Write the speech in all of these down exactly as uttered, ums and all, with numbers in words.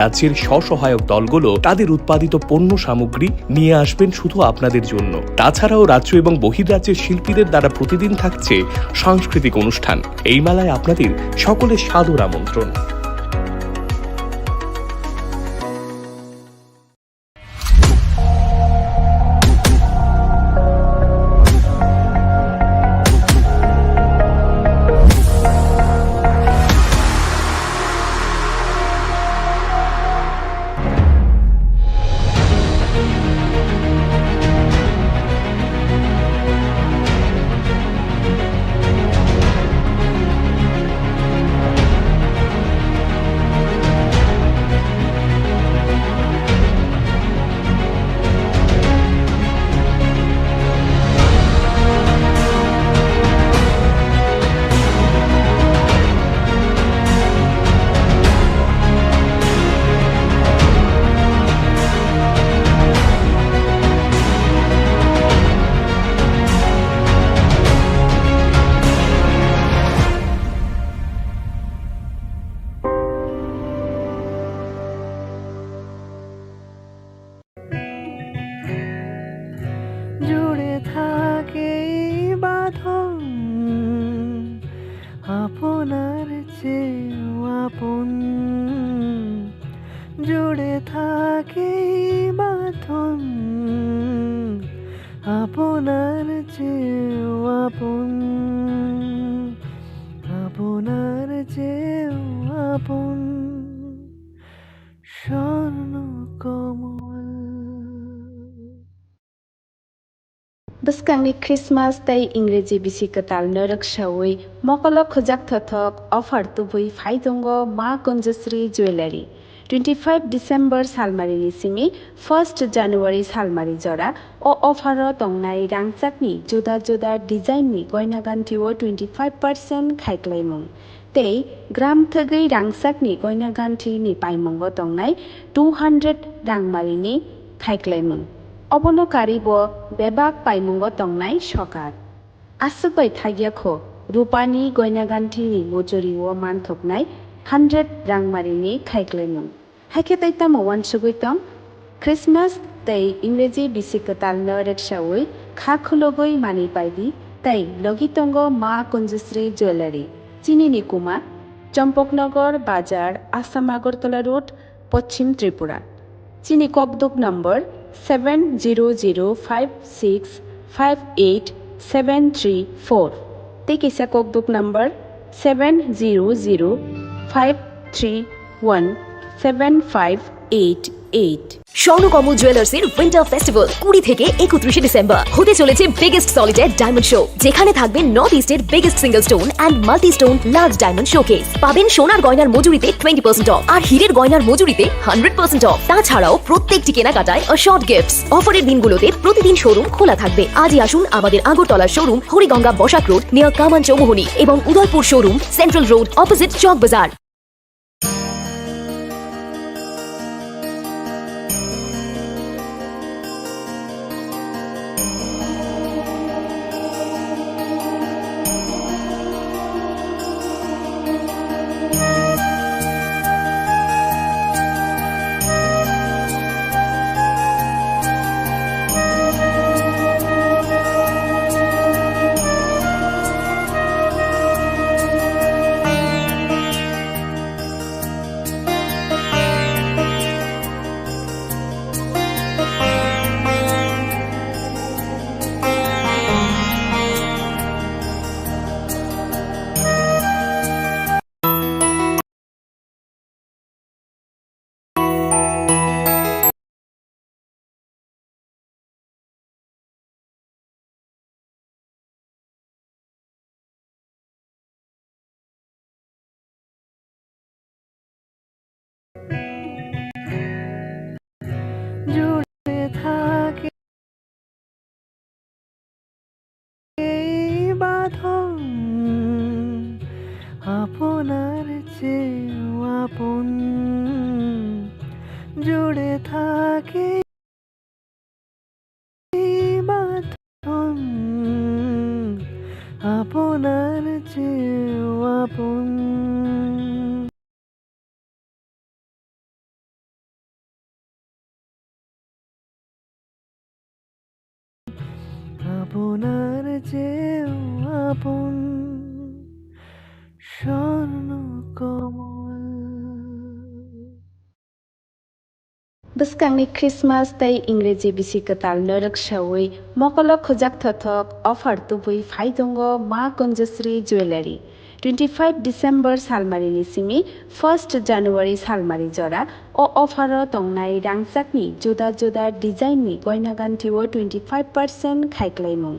রাজ্যের স্বসহায়ক দলগুলো তাদের উৎপাদিত পণ্য সামগ্রী নিয়ে আসবেন শুধু আপনাদের জন্য। তাছাড়াও রাজ্য এবং বহির্রাজ্যের শিল্পীদের দ্বারা প্রতিদিন থাকছে সাংস্কৃতিক অনুষ্ঠান। এই মেলায় আপনাদের সকলের সাদর আমন্ত্রণ। জুড়ে থাকে এই বাঁধন আপনার চেয়েও আপন। জুড়ে থাকে এই বাঁধন আপনার চেয়েও আপন, আপনার চেয়েও আপন। স্বর্ণ কমল। Bwskangni Christmas tei Ingreji bisi kwtalno rwksaui mokolo khujak thothok offer tubui phai tongo Ma Kunjusri Jewellery. Twenty five December salmarini simi first January salmari jora o offer o tongnai rangchakni juda juda design ni goina ganthi o twenty five percent khaiklaimung. Tei gram thwgwi rangchakni goina ganthini paimungo tongnai two hundred rangmarini khaiklaimung. Obono karwi bo bebak paimungo tongnai sokar. Aswk bai thakya kho, rupani goina ganthini mujuri o manthoknai hundred rangmarini khaiklaimung. Haikhe tei tamo uansugwi tong? Christmas tei Ingreji bisi kwtalno rwksaui kha khulugwi manwi paidi tei logi tongo Ma Kunjusri Jewellery, chini ni kuma, Champaknagar Bazar, Assam Agartala Road, Poschim Tripura. Chini kokduk number seven zero zero five six five eight seven three four. Tei kisa kokduk number seven zero zero five three one seven five eight eight. Swarnakamal জুয়েলার্সের winter festival কুড়ি থেকে একত্রিশে ডিসেম্বর হতে চলেছে biggest solitary diamond show, যেখানে থাকবে নর্থ ইস্টের biggest single stone and multi stone large diamond showcase. পাবেন সোনার গয়নার মজুরিতে টোয়েন্টি পার্সেন্ট অফ আর হীরের গয়নার মজুরিতে হান্ড্রেড পার্সেন্ট অফ। তাছাড়াও প্রত্যেকটি কেনাকাটায় অ্যাসর্ড গিফটস। অফারের দিনগুলোতে প্রতিদিন শোরুম খোলা থাকবে। আজই আসুন আমাদের আগরতলার showroom Hariganga Basak road near Kaman Chowmuhani এবং Udaipur showroom central road opposite Chowk Bazar. জুড়ে থাকে এই বাঁধন আপনার চেয়েও আপন। জুড়ে থাকে এই বাঁধন আপনার চেয়েও আপন। আপনার যে আপন স্বর্ণ কমল। Bwskangni Christmas tei Ingreji bisi kwtalno rwksaui mokolo khujak thothok offer tubui phai tongo Ma Kunjasri Jewellery. Twenty five December salmarini simi first January salmari jora o offer o tongnai rangchakni juda juda design ni goina ganthi o twenty five percent khaiklaimung.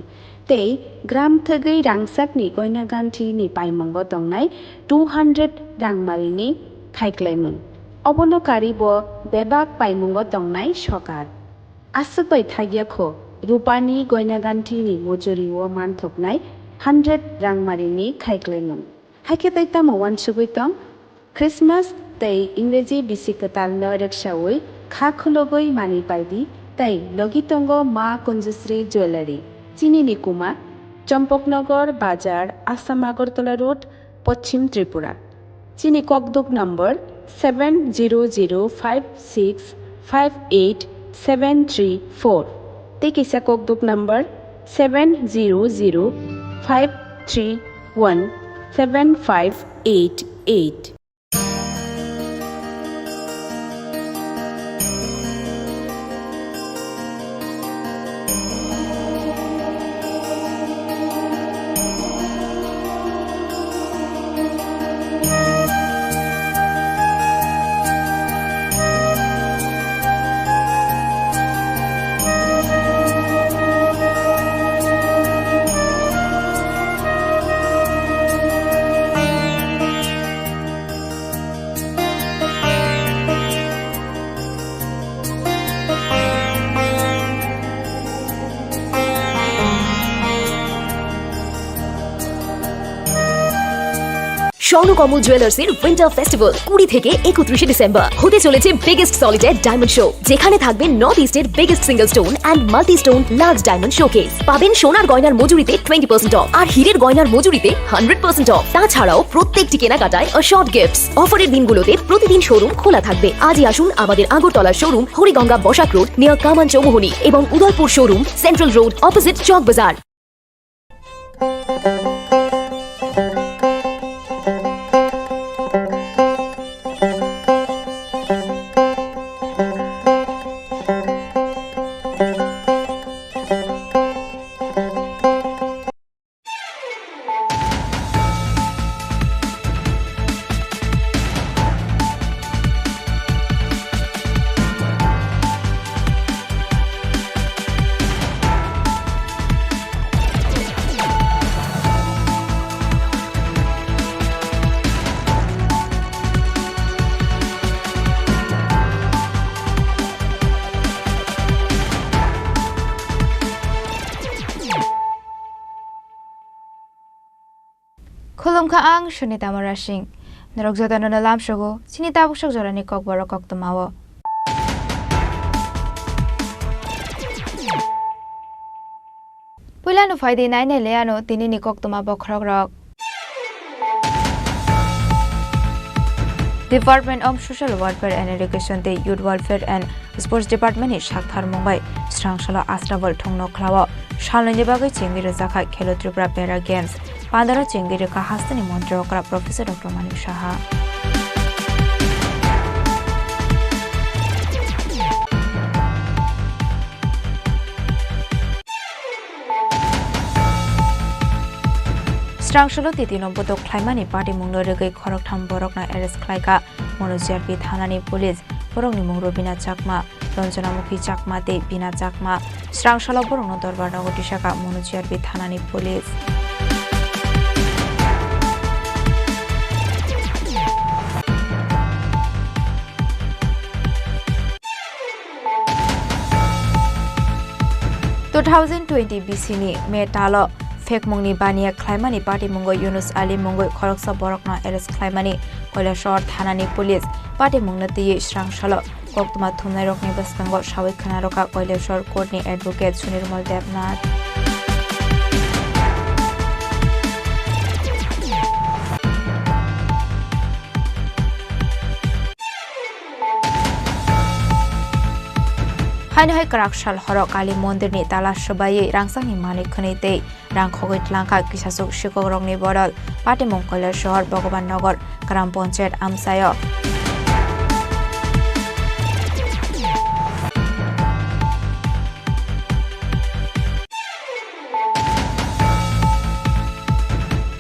Tei gram thwgwi rangchakni goina ganthini paimungo tongnai two hundred rangmarini khaiklaimung. Obono karibo bebak paimungo tongnai sokar. Aswk bai thagya kho, rupani goina ganthini mujuri o manthoknai hundred rangmarini khaiklaimung. Haikhe tei tamo uansugwi tong? Christmas tei Ingreji bisi kwtalno rwksaui kha khulugwi manwi paidi tei logi tongo Ma Kunjasri Jewellery. Chini ni kuma Champaknagar Bazar, Assam Agartala Road, Poschim Tripura. Chini kokduk number seven zero zero five six five eight seven three four. Tei kisa kokduk number seven zero zero five three one seven five eight eight. স্বর্ণ কমল জুয়েলার্সের winter festival কুড়ি থেকে একত্রিশে ডিসেম্বর। হতে চলেছে biggest solitaire diamond show, যেখানে থাকবে নর্থ ইস্টের biggest single stone and multi stone large diamond showcase. পাবেন সোনার গয়নার মজুরিতে টোয়েন্টি পার্সেন্ট অফ আর হীরের গয়নার মজুরিতে হান্ড্রেড পার্সেন্ট অফ। তাছাড়াও প্রত্যেকটি কেনাকাটায় আ শর্ট গিফটস। অফারের দিনগুলোতে প্রতিদিন শোরুম খোলা থাকবে। আজই আসুন আমাদের Agartala showroom Hariganga Basak road near Kaman Chowmuhani এবং Udaipur showroom central road opposite Chowk Bazar. Khulumkha ang Sunita Murasing. Norok jotono no lamsogo chini tabuk sok jorani kokborok koktwmao. Puila no phaidi nai nai le ano tini ni koktwma bokhorok rok. Department of Social Welfare and Education tei Youth Welfare and Sports Department ni sakthar mungbai srang salo Astabal thongno khlao. Salnwi ni bagwi chengwi rwjakha Khelo Tripura Para Games. Pandaro chengwi rwkha hasteni montri okra Professor Doctor Manik Saha. Srang salo titino bodok khlaimani patimungno rwgwi khoroktham borokno arrest khlaikha Mono G R P thanani police. Borokni mung Robina Chakma, Ranjana Mukhi Chakma tei Bina Chakma. Srang salo borokno dorbar nogo tisakha Mono G R P thanani police. Two thousand twenty B C ni May talo phekmungni baniya khlaimani patimungo Yunus Ali mungwi khoroksa borokno arrest khlaimani Koilashahar thanani police. Patimungno twiwi srang salo koktwma thumnairokni bwskango sawi khwnarokha Koilashahar court ni advocate Sunirmal Debnath. Haino hai kwrak sal horo Kali mondirni tala swbaiwi rangchakni manwi khwnwi tei rang khogwi tlangkha kisasuk sikokrokni bodol. Patimung Kailasahar Bhagavan Nagar Gram Panchayat amchaio.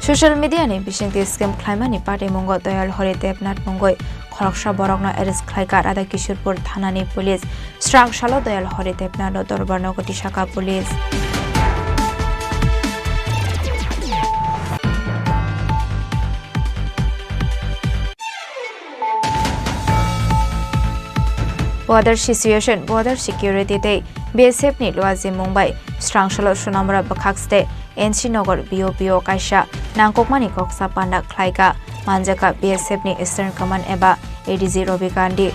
Social media ni bisingtwi scam khlaimani patimungo Doyal Hari Debnath mungwi khoroksa borokno arrest khlaikha Radha Kishorpur thanani police. Srang salo Doyal Hari Debnathno dorbarno goti sakha police. Border situation, border security tei B S F ni luajimung bai srang salo Sonamura bwkhak state N C Nagar B O P o kaisa nangkukmani koksa panda khlaikha, manjakha B S F ni Eastern Command eba A D G Ravi Gandhi.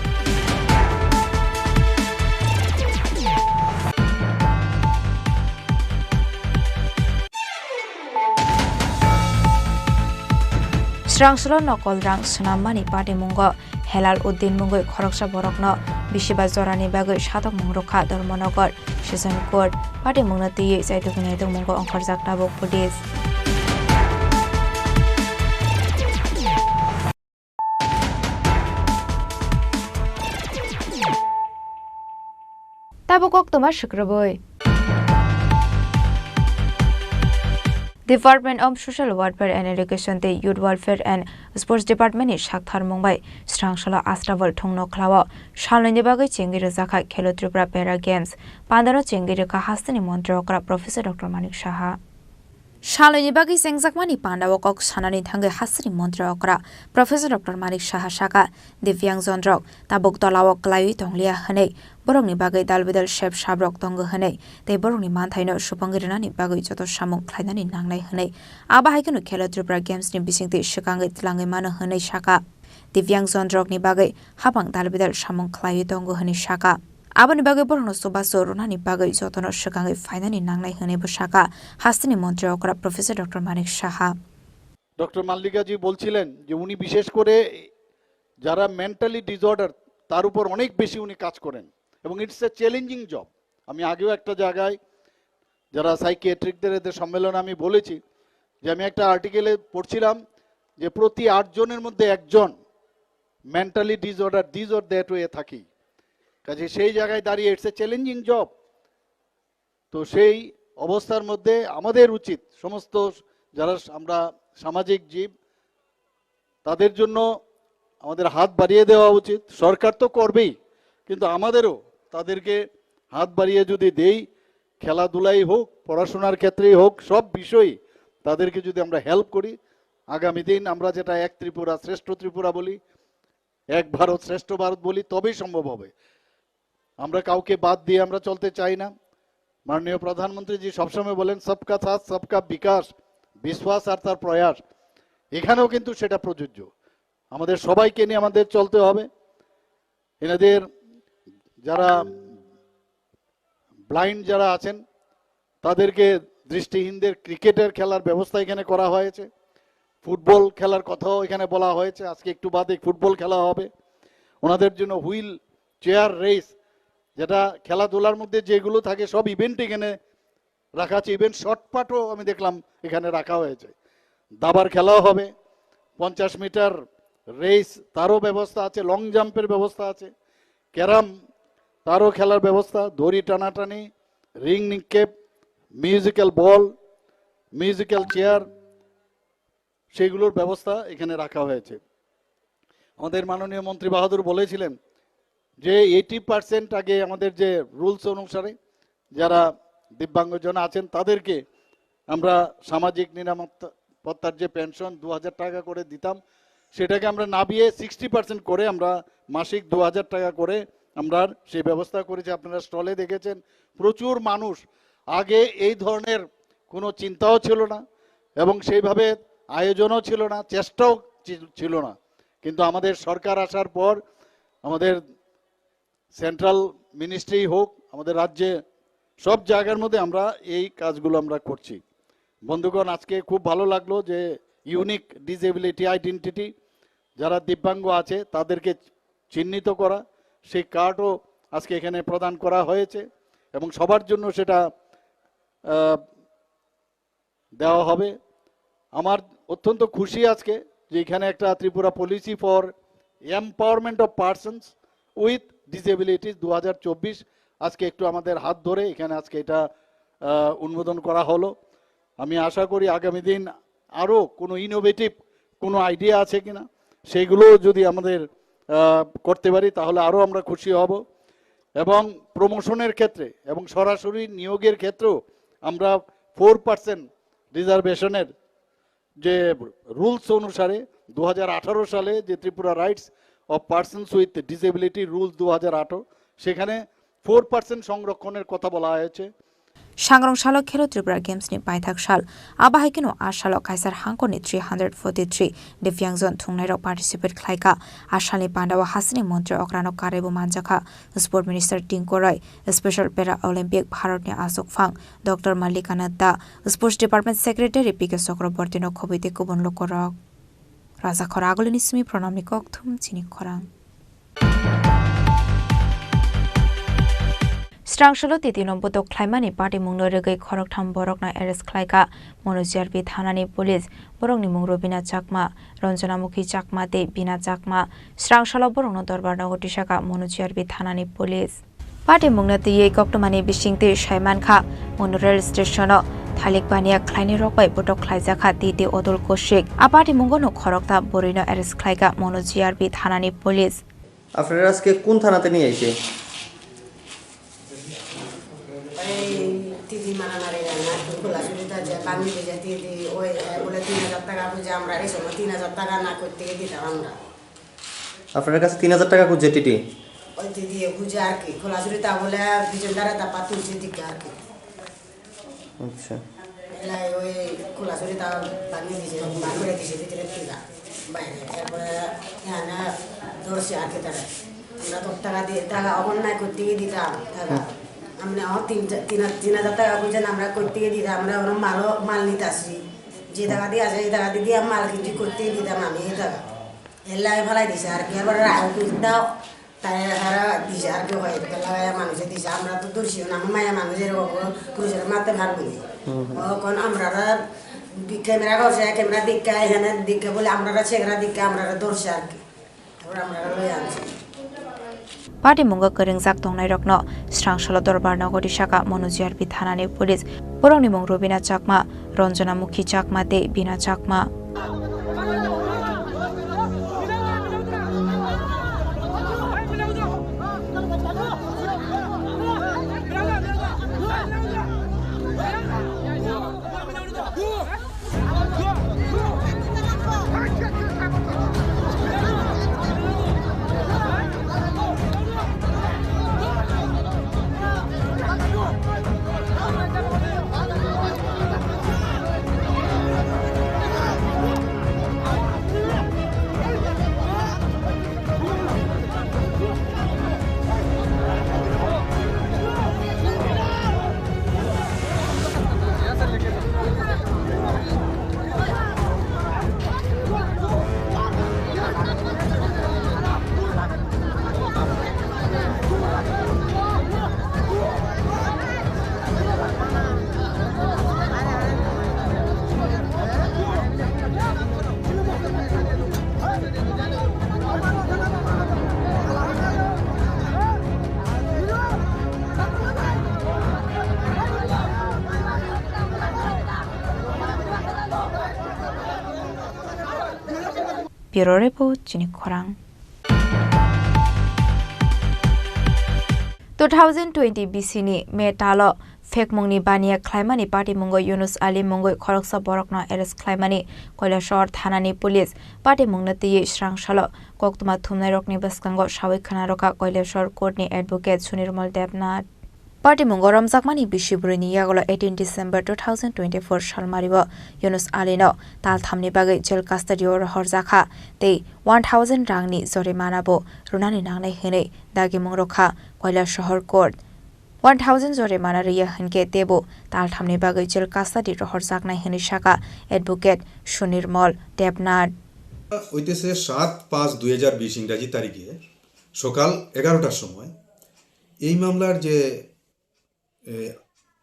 Srang salo nokol rang swnammani patimungo Helal Uddin mungwi khoroksa borokno bisiba jorani bagwi satokmung rwkha Dharmanagar Session Court. Patimungno twiwi chaitugwi naitokmungo ongkhorjak tabuk police. Tabuk koktwma swkrwbwi. Department of Social Welfare and Education tei Youth Welfare and Sports Department ni saktharmung bai srang salo Astabal thungno khlao salnwini bagwi chengwi rwjakha Khelo Tripura Para Games. Pandano chengwi rwkha hasteni montri okra Professor Doctor Manik Saha. Salnwini bagwi chengjakmani pandao kok sanani thangwi hasteni montri okra Professor Doctor Manik Saha sakha, Divyang jonrok tabuk tolao kwlaiwi tongliya hwnwi, borokni bagwi dalbidal sep sabrok tongo hwnwi tei borokni manthaino supangwi rwnani bagwi joto samung khlainani nangnai hwnwi. Abo hai kheno Khelo Tripura Games ni bisingtwi swkangwi tlangwi mano hwnwi sakha. Divyang jonrokni bagwi hapang dalbidal samung khlaiwi tongo hwnwi sakha. Aboni bagwi borokno chubachu rwnani bagwi jotono swkangwi phainani nangnai hwnwi bo sakha hasteni montri okra Professor Doctor Manik Saha. Doctor মাল্লিকাজি বলছিলেন যে উনি বিশেষ করে যারা mentally disorder, তার উপর অনেক বেশি উনি কাজ করেন এবং ইটস এ চ্যালেঞ্জিং জব। আমি আগেও একটা জায়গায় যারা সাইকিয়াট্রিকদের এদের সম্মেলনে আমি বলেছি যে আমি একটা আর্টিকেলে পড়ছিলাম যে প্রতি আটজনের মধ্যে একজন mentally disorder, this or that way থাকি। কাজে সেই জায়গায় দাঁড়িয়ে ইটস এ চ্যালেঞ্জিং জব। তো সেই অবস্থার মধ্যে আমাদের উচিত সমস্ত যারা আমরা সামাজিক জীব, তাদের জন্য আমাদের হাত বাড়িয়ে দেওয়া উচিত। সরকার তো করবেই, কিন্তু আমাদেরও তাদেরকে হাত বাড়িয়ে যদি দেই, খেলাধুলাই হোক, পড়াশোনার ক্ষেত্রেই হোক, সব বিষয়েই তাদেরকে যদি আমরা হেল্প করি, আগামী দিন আমরা যেটা এক ত্রিপুরা, শ্রেষ্ঠ ত্রিপুরা বলি, এক ভারত, শ্রেষ্ঠ ভারত বলি, তবেই সম্ভব হবে। আমরা কাউকে বাদ দিয়ে আমরা চলতে চাই না। মাননীয় প্রধানমন্ত্রীজি সবসময় বলেন, সবকা সাথ, সবকা বিকাশ, বিশ্বাস আর তার প্রয়াস। এখানেও কিন্তু সেটা প্রযোজ্য। আমাদের সবাইকে নিয়ে আমাদের চলতে হবে। এনাদের যারা ব্লাইন্ড যারা আছেন, তাদেরকে, দৃষ্টিহীনদের ক্রিকেটের খেলার ব্যবস্থা এখানে করা হয়েছে, ফুটবল খেলার কথাও এখানে বলা হয়েছে। আজকে একটু বাদে ফুটবল খেলা হবে। ওনাদের জন্য হুইল চেয়ার রেস, যেটা খেলাধুলার মধ্যে যেগুলো থাকে, সব ইভেন্ট এখানে রাখা আছে। ইভেন শর্ট পাটও আমি দেখলাম এখানে রাখা হয়েছে। দাবার খেলাও হবে, পঞ্চাশ মিটার রেস, তারও ব্যবস্থা আছে, লং জাম্পের ব্যবস্থা আছে, ক্যারাম, তারও খেলার ব্যবস্থা, দড়ি টানাটানি, রিং নিক্ষেপ, মিউজিক্যাল বল, মিউজিক্যাল চেয়ার, সেইগুলোর ব্যবস্থা এখানে রাখা হয়েছে। আমাদের মাননীয় মন্ত্রী বাহাদুর বলেছিলেন যে এইটি পার্সেন্ট আগে আমাদের যে রুলস অনুসারে যারা দিব্যাঙ্গজন আছেন, তাদেরকে আমরা সামাজিক নিরাপত্তা, পত্তার যে পেনশন দু হাজার টাকা করে দিতাম, সেটাকে আমরা নামিয়ে সিক্সটি পার্সেন্ট করে আমরা মাসিক দু হাজার টাকা করে আমরা সেই ব্যবস্থা করেছি। আপনারা স্টলে দেখেছেন, প্রচুর মানুষ। আগে এই ধরনের কোনো চিন্তাও ছিল না এবং সেইভাবে আয়োজনও ছিল না, চেষ্টাও চি-, ছিল না। কিন্তু আমাদের সরকার আসার পর আমাদের সেন্ট্রাল মিনিস্ট্রি হোক, আমাদের রাজ্যে সব জায়গার মধ্যে আমরা এই কাজগুলো আমরা করছি। বন্ধুগণ, আজকে খুব ভালো লাগলো যে ইউনিক ডিসেবিলিটি আইডেন্টিটি, যারা দিব্যাঙ্গ আছে তাদেরকে চিহ্নিত করা, সেই কার্ডও আজকে এখানে প্রদান করা হয়েছে এবং সবার জন্য সেটা আহ, দেওয়া হবে। আমার অত্যন্ত খুশি আজকে যে এখানে একটা Tripura Policy for Empowerment of Persons with Disabilities দু হাজার চব্বিশ আজকে একটু আমাদের হাত ধরে এখানে আজকে এটা আহ, অনুমোদন করা হলো। আমি আশা করি আগামী দিন আরও কোনো ইনোভেটিভ কোনো আইডিয়া আছে কিনা, সেগুলো যদি আমাদের আহ, করতে পারি, তাহলে আরও আমরা খুশি হব। এবং প্রমোশনের ক্ষেত্রে এবং সরাসরি নিয়োগের ক্ষেত্রেও আমরা ফোর পার্সেন্ট রিজার্ভেশনের যে রুলস অনুসারে দু হাজার আঠারো সালে যে Tripura rights of persons with disability rules দু হাজার আঠারো, সেখানে ফোর পার্সেন্ট সংরক্ষণের কথা বলা হয়েছে। Sangrong salo Khelo Tripura Games ni paithak sal. Abo hai kheno a salo kaisar hangkor ni three hundred forty three Divyangjon thwngnairok participate khlaikha. A salni pandao hasini montri okrano karaibo manjakha. Sport Minister Tinku Roy, Special Para Olympic Bharatni Achukphang Doctor Malika Natta, Sports Department Secretary P K Chakrabortino khobwi tei kubun lukurok. Rajakhor Agulini simi Pranamni kokthum chini khorang. Srangsalo titino botok khlaimani patimungno rwgwi khoroktham borokno arrest khlaikha Monu G R P thanani police. Borokni mung Rubina Chakma, Ranjana Mukhi Chakma tei Bina Chakma. Srangsalo borokno dorbar nogo tisakha Monu G R P thanani police. Patimungno twiwi koktwmani bisingtwi saimankha, Monu rail stationo thalik baniya khlainai rok bai botok khlaijakha T T Odol Koshik. A patimungo no khorokta bwrwino arrest khlaikha Monu G R P thanani police. আপনারা আজকে কোন থানাতে নিয়ে আইছে? এই দিদি মারামারি না, খোলা চুরিটা যে বাঙালি যে দিদি, ওই, এ, বলে তিন হাজার টাকা বুঝে আমরা এই সময় তিন হাজার টাকা না করতে গিয়ে দিতাম আমরা। আপনার কাছে তিন হাজার টাকা খুঁজছে টিটি? ওই দিদি বুঝে আর কি, খোলা চুরিটা বলে দুজন দ্বারা তা পাতুলছে দিকে আর কি। আচ্ছা। এলাই ওই খোলাসুরি তা বানিয়ে দিছে, বার করে দিছে ভিতরে থেকে বাইরে। এরপরে এখানে ধরছে আর কি তারা। আমরা তো টাকা দিয়ে, টাকা অন্যায় করতে গিয়ে দিতাম টাকা। হুম। আমরা আমার তিন চা-, তিন হা-, তিন হাজার টাকা বুঝেন আমরা করতে গিয়ে দিতাম, আমরা ওরা মালও, মাল নিতে আসি। যে টাকা দিয়ে আসে, এই টাকা দিয়ে দিয়ে মাল কিছু করতে গিয়ে দিতাম আমি এই টাকা। এলাই ফেলাই দিছে আর কি, এবার রায় দাও। Tai hara dija ar ke hoi, bela ya manuje dija, amra to dorshi na, maya manuje ro ko, purushe mate bhar buni. Hmm, hmm. O kon amra ra bi-, camera ko se, camera dikka, ehene dikka bole, amra ra chegra dikka, amra ra dorshi ar ke. Amra, amra ra loi ansi. Patimungo kwrwngjak tongnairokno Srangsalo Dorbar Nogori saka Monu G R P thanani police. Borokni mung Rubina Chakma, Ranjana Mukhi Chakma tei Bina Chakma. Bureau Report, chini khorang. Two thousand twenty B C ni May talo phekmungni baniya khlaimani patimungo Yunus Ali mungwi khoroksa borokno arrest khlaimani Koilashahar thanani police. Patimungno twiwi Srangsalo koktwma thumnairokni bwskango sawi khwnarokha Koilashahar court ni advocate Sunirmal Debnath. Patimungo romjakmani bisi bwrwini yagulo eighteen December two thousand twenty-four salmario Yunus Alino talthamni bagwi jail custody-o rohorjakha tei one thousand rangni jorimana bo rwnani nangnai hwnwi dagimung rwkha Koilashahar court. One thousand jorimana rwya hwnkhe teibo talthamni bagwi jail custody rohorjaknai hwnwi sakha advocate Sunirmal Debnath. হইতেছে সাত পাঁচ দুই হাজার বিশ ইংরাজি তারিখে সকাল এগারোটার সময় এই মামলার যে এ,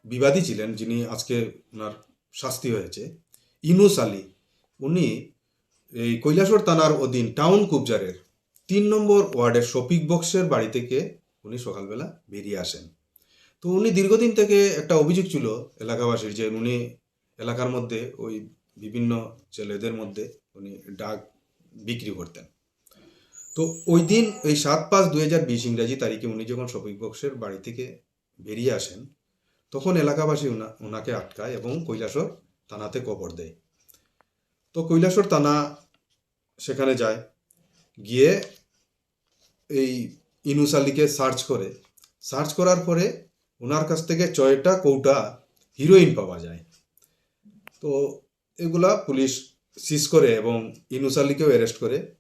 বিবাদী ছিলেন, যিনি আজকে ওনার শাস্তি হয়েছে, ইনুস আলী, উনি এই কৈলাসহর থানার অধীন টাউন কুবজারের তিন নম্বর ওয়ার্ডের শফিক বক্সের বাড়ি থেকে উনি সকালবেলা বেরিয়ে আসেন। তো উনি দীর্ঘদিন থেকে একটা অভিযোগ ছিল এলাকাবাসীর যে উনি এলাকার মধ্যে ওই বিভিন্ন ছেলেদের মধ্যে উনি ড্রাগ বিক্রি করতেন। তো ওই দিন, এই সাত পাঁচ দুই হাজার বিশ ইংরাজি তারিখে উনি যখন শফিক বক্সের বাড়ি থেকে বেরিয়ে আসেন, তখন এলাকাবাসী ওনা-, ওনাকে আটকায় এবং কৈলাসহর থানাতে খবর দেয়। তো কৈলাসহর থানা সেখানে যায়, গিয়ে এই ইনুস আলীকে সার্চ করে। সার্চ করার পরে ওনার কাছ থেকে ছয়টা কৌটা হিরোইন পাওয়া যায়। তো এগুলা পুলিশ সিজ করে এবং ইনুস আলীকেও অ্যারেস্ট করে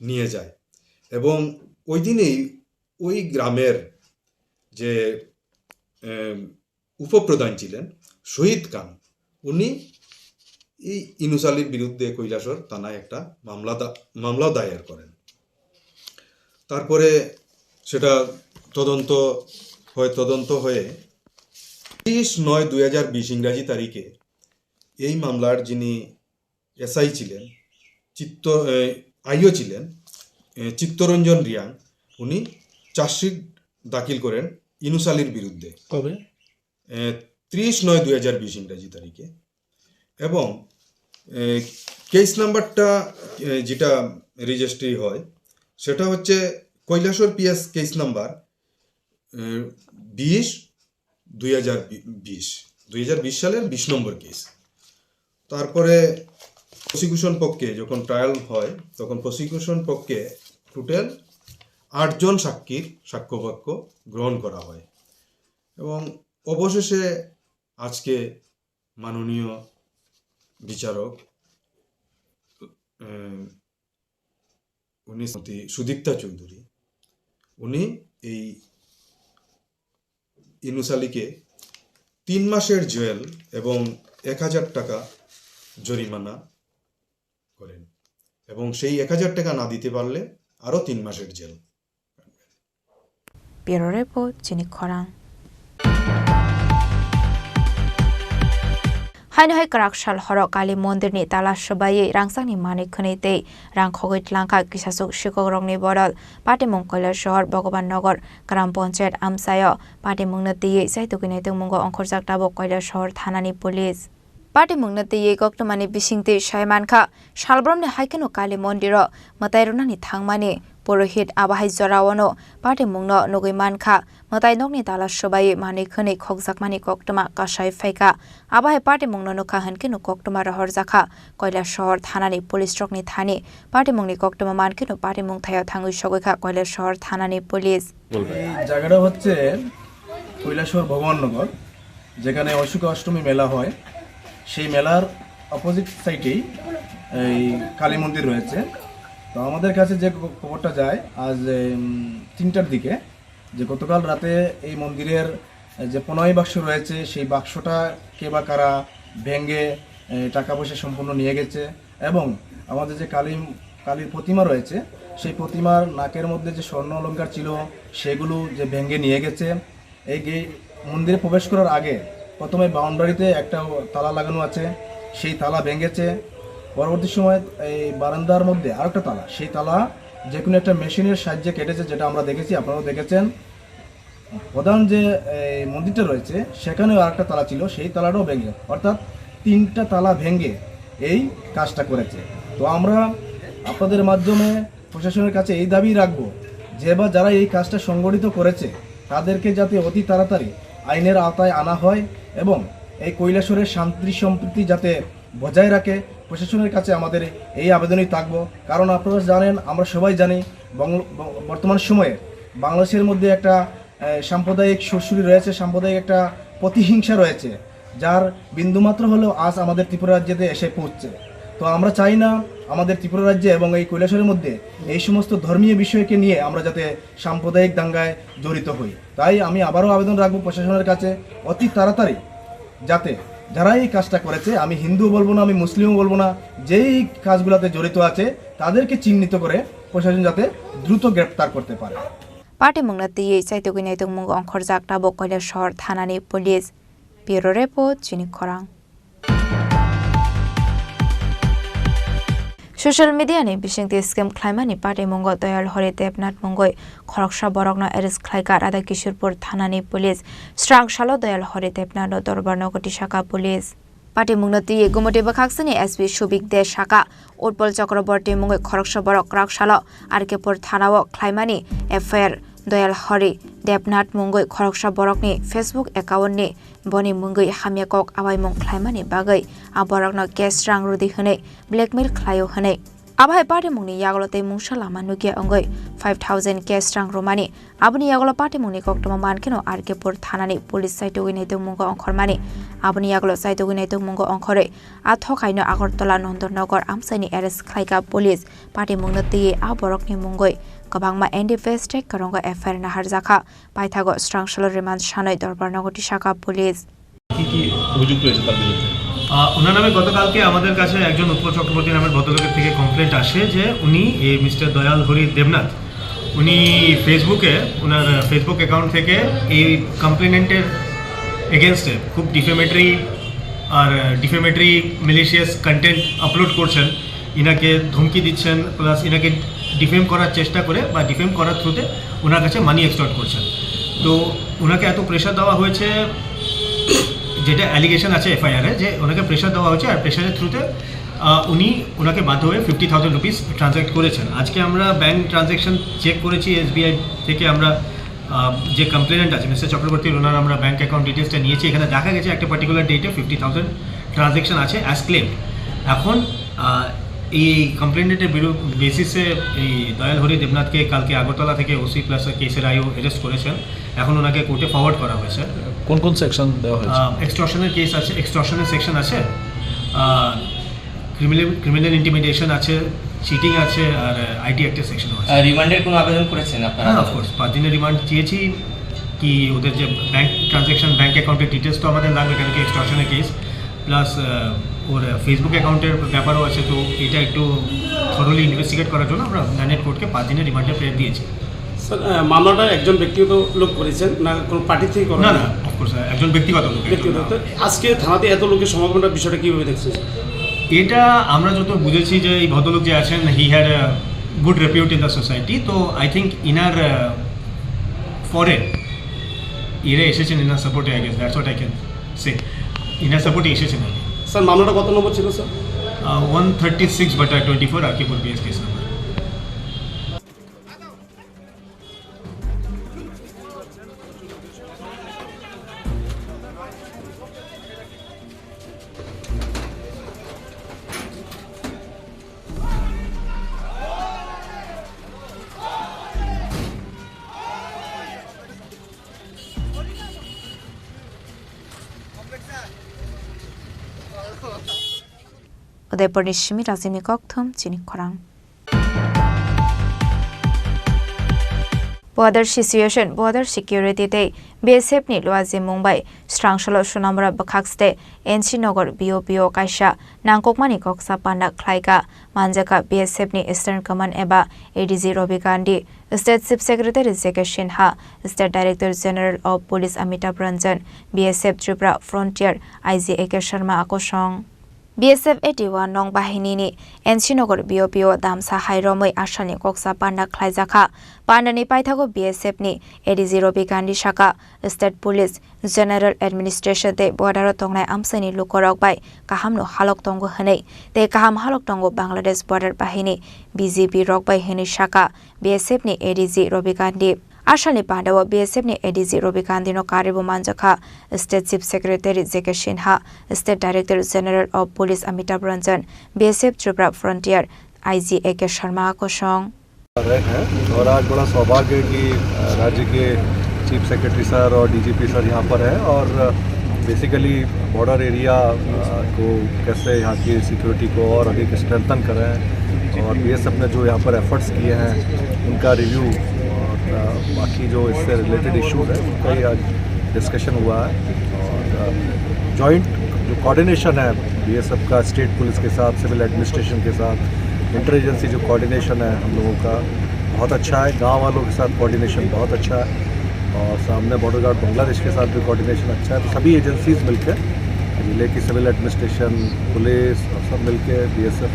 নিয়ে যায়। এবং ওই দিনেই ওই গ্রামের যে, এম, উপপ্রধান ছিলেন শহীদ খান, উনি এই ইনুস আলীর বিরুদ্ধে কৈলাসহর থানায় একটা মামলা দা-, মামলাও দায়ের করেন। তারপরে সেটা তদন্ত হয়, তদন্ত হয়ে তিরিশ নয় দুই হাজার বিশ ইংরাজি তারিখে এই মামলার যিনি এসআই ছিলেন, চিত্ত, এ, আইও ছিলেন, এ, চিত্তরঞ্জন রিয়াং, উনি চার্জশিট দাখিল করেন ইনুস আলীর বিরুদ্ধে। কবে? এ, তিরিশ নয় দুই হাজার বিশ ইংরাজি তারিখে। এবং, এ, কেস নাম্বারটা, এ, যেটা রেজিস্ট্রি হয়, সেটা হচ্ছে কৈলাসহর পিএস কেস নাম্বার, এ, বিশ দুই হাজার বিশ, দুই হাজার বিশ সালের বিশ নম্বর কেস। তারপরে প্রসিকিউশন পক্ষে যখন ট্রায়াল হয়, তখন প্রসিকিউশন পক্ষে টোটাল আটজন সাক্ষীর সাক্ষ্যবাক্য গ্রহণ করা হয়। এবং অবশেষে আজকে মাননীয় বিচারক, উম, উনি শ্রীমতী সুদীপ্তা চৌধুরী, উনি এই ইনুস আলীকে তিন মাসের জেল এবং এক হাজার টাকা জরিমানা করেন, এবং সেই এক হাজার টাকা না দিতে পারলে আরও তিন মাসের jail. Bureau Report, Chini Khorang. Haino hai kwrak sal horo Kali mondirni tala swbaiwi rangchakni manwi khwnwi tei rang khogwi tlangkha kisasuk sikokrokni bodol. Patimung Koilasohor Bhogoban Nagar Gram Panchayat amchaio patimungno twiwi chaitugwi naitukmungo ongkhorjak tabuk Koilasohor thanani police. Patimungno twiwi koktwmani bisingtwi sai mankha, salbromni hai kheno Kali mondiro mwtai rwnani thangmani purohit, abo hai joraono patimungno nugwi mankha. Mwtai nokni tala swbaiwi manwi khwnwi khokjakmani koktwma kasai phaikha. Abo hai patimungno nukha hwnkhe no koktwma rohorjakha Koilasohor thanani police rokni thani. Patimungni koktwma mankhe no patimung thaio thangwi sogwikha Koilasohor thanani police. এই জায়গাটা হচ্ছে কৈলাসহর ভগবাননগর, যেখানে অশোক অষ্টমী মেলা হয়। সেই মেলার অপোজিট সাইডেই এই কালী মন্দির রয়েছে। তো আমাদের কাছে যে খ-, খবরটা যায় আজ, উম, তিনটার দিকে, যে গতকাল রাতে এই মন্দিরের যে প্রণয় বাক্স রয়েছে, সেই বাক্সটা কে বা কারা ভেঙে, এ, টাকা পয়সা সম্পূর্ণ নিয়ে গেছে। এবং আমাদের যে কালী, কালীর প্রতিমা রয়েছে, সেই প্রতিমার নাকের মধ্যে যে স্বর্ণ অলংকার ছিল, সেগুলো যে ভেঙে নিয়ে গেছে। এই গে-, মন্দিরে প্রবেশ করার আগে প্রথমে বাউন্ডারিতে একটা তালা লাগানো আছে, সেই তালা ভেঙেছে। পরবর্তী সময় এই বারান্দার মধ্যে আরেকটা তালা, সেই তালা যে কোনো একটা মেশিনের সাহায্যে কেটেছে, যেটা আমরা দেখেছি, আপনারাও দেখেছেন। প্রধান যে এই মন্দিরটা রয়েছে, সেখানেও আরেকটা তালা ছিল, সেই তালাটাও ভেঙে, অর্থাৎ তিনটা তালা ভেঙে এই কাজটা করেছে। তো আমরা আপনাদের মাধ্যমে প্রশাসনের কাছে এই দাবি রাখবো, যে বা যারা এই কাজটা সংগঠিত করেছে, তাদেরকে যাতে অতি তাড়াতাড়ি আইনের আওতায় আনা হয় এবং এই কৈলাসহরের শান্তি সম্প্রীতি যাতে বজায় রাখে। প্রশাসনের কাছে আমাদের এই আবেদনই থাকবো, কারণ আপনারা জানেন, আমরা সবাই জানি, বংল-, ব-, বর্তমান সময়ে বাংলাদেশের মধ্যে একটা, এ, সাম্প্রদায়িক সুরসুরি রয়েছে, সাম্প্রদায়িক একটা প্রতিহিংসা রয়েছে, যার বিন্দুমাত্র হলেও আজ আমাদের ত্রিপুরা রাজ্যেতে এসে পৌঁছছে। তো আমরা চাই না আমাদের ত্রিপুরা রাজ্যে এবং এই কৈলাসহরের মধ্যে এই সমস্ত ধর্মীয় বিষয়কে নিয়ে আমরা যাতে সাম্প্রদায়িক দাঙ্গায় জড়িত হই। তাই আমি আবারও আবেদন রাখবো প্রশাসনের কাছে, অতি তাড়াতাড়ি যাতে যারা এই কাজটা করেছে, আমি হিন্দুও বলবো না, আমি মুসলিমও বলবো না, যেই কাজগুলোতে জড়িত আছে, তাদেরকে চিহ্নিত করে প্রশাসন যাতে দ্রুত গ্রেপ্তার করতে পারে। Patimungno twiwi chaitugwi naitugmungo ongkhorjak tabuk Kailasahar thanani police. Bureau Report, Chini Khorang. Social media ni bisingtwi scam khlaimani patimungo Doyal Hori Debnath mungwi khoroksa borokno arrest khlaikha Radha Kishorpur thanani police. Srang salo Doyal Hori Debnath no dorbar nogo tisaka police. Patimungno twiwi Gumoti bwkhaksani S P Subik De saka, Utpal Chakraborty mungwi khoroksa borok kwrak salo R K Pur thanao khlaimani F I R. Doyal Hori Debnath mungwi khoroksa borokni Facebook account ni boni mungwi hamya kok awaimung khlaimani bagwi a borokno cash rang rwdi hwnwi blackmail khlaio hwnwi. Abo hai patimungni yagulo tei mungsa lama nukya wngwi five thousand cash rang rwmani. Aboni yagulo patimungni koktwma mankheno R K Pur thanani police chaitugwi naitugmungo ongkhormani. Aboni yagulo chaitugwi naitugmungo ongkhorwi a thokaino Agartala Nondornagar amchaini arrest khlaikha police. Patimungno twiwi a borokni mungwi kwbangma N D P S tag kwrwngo F I R naharjakha. Paithago srang salo remand sanwi dorbar nogo tisaka police. কি কি অভিযোগ রয়েছে তার বিরুদ্ধে? আহ, ওনার নামে গতকালকে আমাদের কাছে একজন উৎপল চক্রবর্তী নামের ভদ্রলোকের থেকে কমপ্লেন্ট আসে যে উনি, এই মিস্টার দয়াল হরি দেবনাথ, উনি ফেসবুকে, ওনার ফেসবুক অ্যাকাউন্ট থেকে এই কমপ্লেনেন্টের এগেনস্টে খুব ডিফেমেটরি আর ডিফেমেটরি মেলিশিয়াস কন্টেন্ট আপলোড করছেন। ইনাকে ধমকি দিচ্ছেন, প্লাস ইনাকে ডিফেম করার চেষ্টা করে বা ডিফেম করার থ্রুতে ওনার কাছে মানি এক্সটর্ট করছেন। তো ওনাকে এত প্রেশার দেওয়া হয়েছে, যেটা অ্যালিগেশন আছে এফআইআরে, যে ওনাকে প্রেশার দেওয়া হয়েছে, আর প্রেশারের থ্রুতে, আহ, উনি, ওনাকে বাধ্য হয়ে ফিফটি থাউজেন্ড রুপিস ট্রানজ্যাক্ট করেছেন। আজকে আমরা ব্যাংক ট্রানজ্যাকশন চেক করেছি এসবিআই থেকে, আমরা, আহ, যে কমপ্লেনেন্ট আছে মিস্টার চক্রবর্তীর, ওনার আমরা ব্যাংক অ্যাকাউন্ট ডিটেলসটা নিয়েছি। এখানে দেখা গেছে একটা পার্টিকুলার ডেটে ফিফটি থাউজেন্ড ট্রানজ্যাকশন আছে অ্যাজ ক্লেম। এখন, আহ, এই কমপ্লেনেন্টের বেসিসে এই দয়াল হরি দেবনাথকে কালকে আগরতলা থেকে ওসি প্লাস কেসের আইও অ্যারেস্ট করেছেন। এখন ওনাকে কোর্টে ফরওয়ার্ড করা হয়েছে। কোন কোন সেকশন দেওয়া হয়েছে? আহ, এক্সটর্শনের কেস আছে, এক্সটর্শনের সেকশন আছে, আহ, ক্রিমিনাল, ক্রিমিনাল ইন্টিমিডেশন আছে, চিটিং আছে, আর আইটি অ্যাক্টের সেকশন আছে। আহ, রিমান্ডের কোনো আবেদন করেছেন আপনারা? হ্যাঁ, অফকোর্স, পাঁচ দিনের রিমান্ড চেয়েছি। কি ওদের যে ব্যাংক ট্রানজ্যাকশন, ব্যাংক অ্যাকাউন্টের ডিটেলস তো আমাদের লাগবে, কেন কি এক্সটর্শনের কেস, প্লাস, আহ, ওর ফেসবুক অ্যাকাউন্টের ব্যাপারও আছে। তো এটা একটু থরোলি ইনভেস্টিগেট করার জন্য আমরা ম্যান্ডেট কোর্টকে পাঁচ দিনের রিমান্ডে প্রেয়ার দিয়েছি। স্যার, আহ, মামলাটা একজন ব্যক্তিগত লোক করেছেন, না কোনো পার্টি থেকে করা না, হয়েছে? না, অফকোর্স, একজন ব্যক্তিগত লোক, একজন ব্যক্তিগত। না। তো আজকে থানাতে এত লোকের সমাগমটা বিষয়টা কিভাবে দেখছেন, স্যার? এটা আমরা যত বুঝেছি যে এই ভদ্রলোক যে আছেন, he had a good repute in the society, তো আই থিঙ্ক ইনার, আহ, ফরে এরা এসেছেন ইনার সাপোর্টে, I guess, that's what I can say. ইনার সাপোর্টে এসেছেন আর কি। স্যার, মামলাটা কত নম্বর ছিল, স্যার? ওয়ান থার্টি সিক্স বাটা twenty four R K four BS case number. Udaipurni simi Rajini Kokthum, Chini Khorang. Border situation, border security tei B S F ni luajimung bai srang salo Sonamura bwkhak state N C Nagar B O P o kaisa nangkukmani koksa panda khlaikha. Manjakha B S F ni Eastern Command eba A D G Ravi Gandhi, State Chief Secretary J K Sinha, State Director General of Police Amitabh Ranjan, B S F Tripura Frontier I G A K Sharma akosong. B S F A T one nong bahini ni N C Nagar B O P o damsa hai romwi asalni koksa panda khlaijakha. Panda ni paithago B S F ni A D G Ravi Gandhi saka, State Police, General Administration tei border o tongnai amchaini lukorok bai kahamno halok tongo hwnwi tei kaham halok tongo Bangladesh border bahini B G B rok bai hwnwi saka B S F ni A D G Ravi Gandhi. Asalni pandao B S F ni A D G Ravi Gandhi no karwi bo manjakha State Chief Secretary J K Sinha, State Director General of Police Amitabh Ranjan, B S F Tripura Frontier I G A K Sharma kosong. रहे हैं और आज बड़ा सौभाग्य है कि, अ, राज्य के चीफ सेक्रेटरी सर और डीजीपी सर यहाँ पर हैं और, अ, बेसिकली बॉर्डर एरिया, अ, को कैसे यहाँ की सिक्योरिटी को और अधिक स्ट्रेंथन करें और बीएसएफ ने जो यहाँ पर एफर्ट्स किए हैं उनका रिव्यू और, अ, बाकी जो इससे रिलेटेड इशूज़ हैं उनका ही आज डिस्कशन हुआ है। और, अ, जॉइंट जो कोऑर्डिनेशन है बीएसएफ का स्टेट पुलिस के साथ, सिविल एडमिनिस्ट्रेशन के साथ, इंटर एजेंसी जो कोऑर्डिनेशन है हम लोगों का, बहुत अच्छा है, गांव वालों के साथ कोऑर्डिनेशन बहुत अच्छा है और सामने बॉर्डर गार्ड बांग्लादेश के साथ भी कोऑर्डिनेशन अच्छा है। तो सभी एजेंसीज मिलकर, जिले की सिविल एडमिनिस्ट्रेशन, पुलिस और सब मिलके बीएसएफ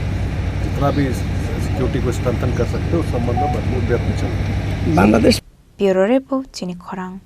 जितना भी सिक्योरिटी को स्ट्रेंथन कर सकते हैं, उस संबंध में भरपूर प्रयत्न चल रहे हैं। Bureau Report, Chini Khorang.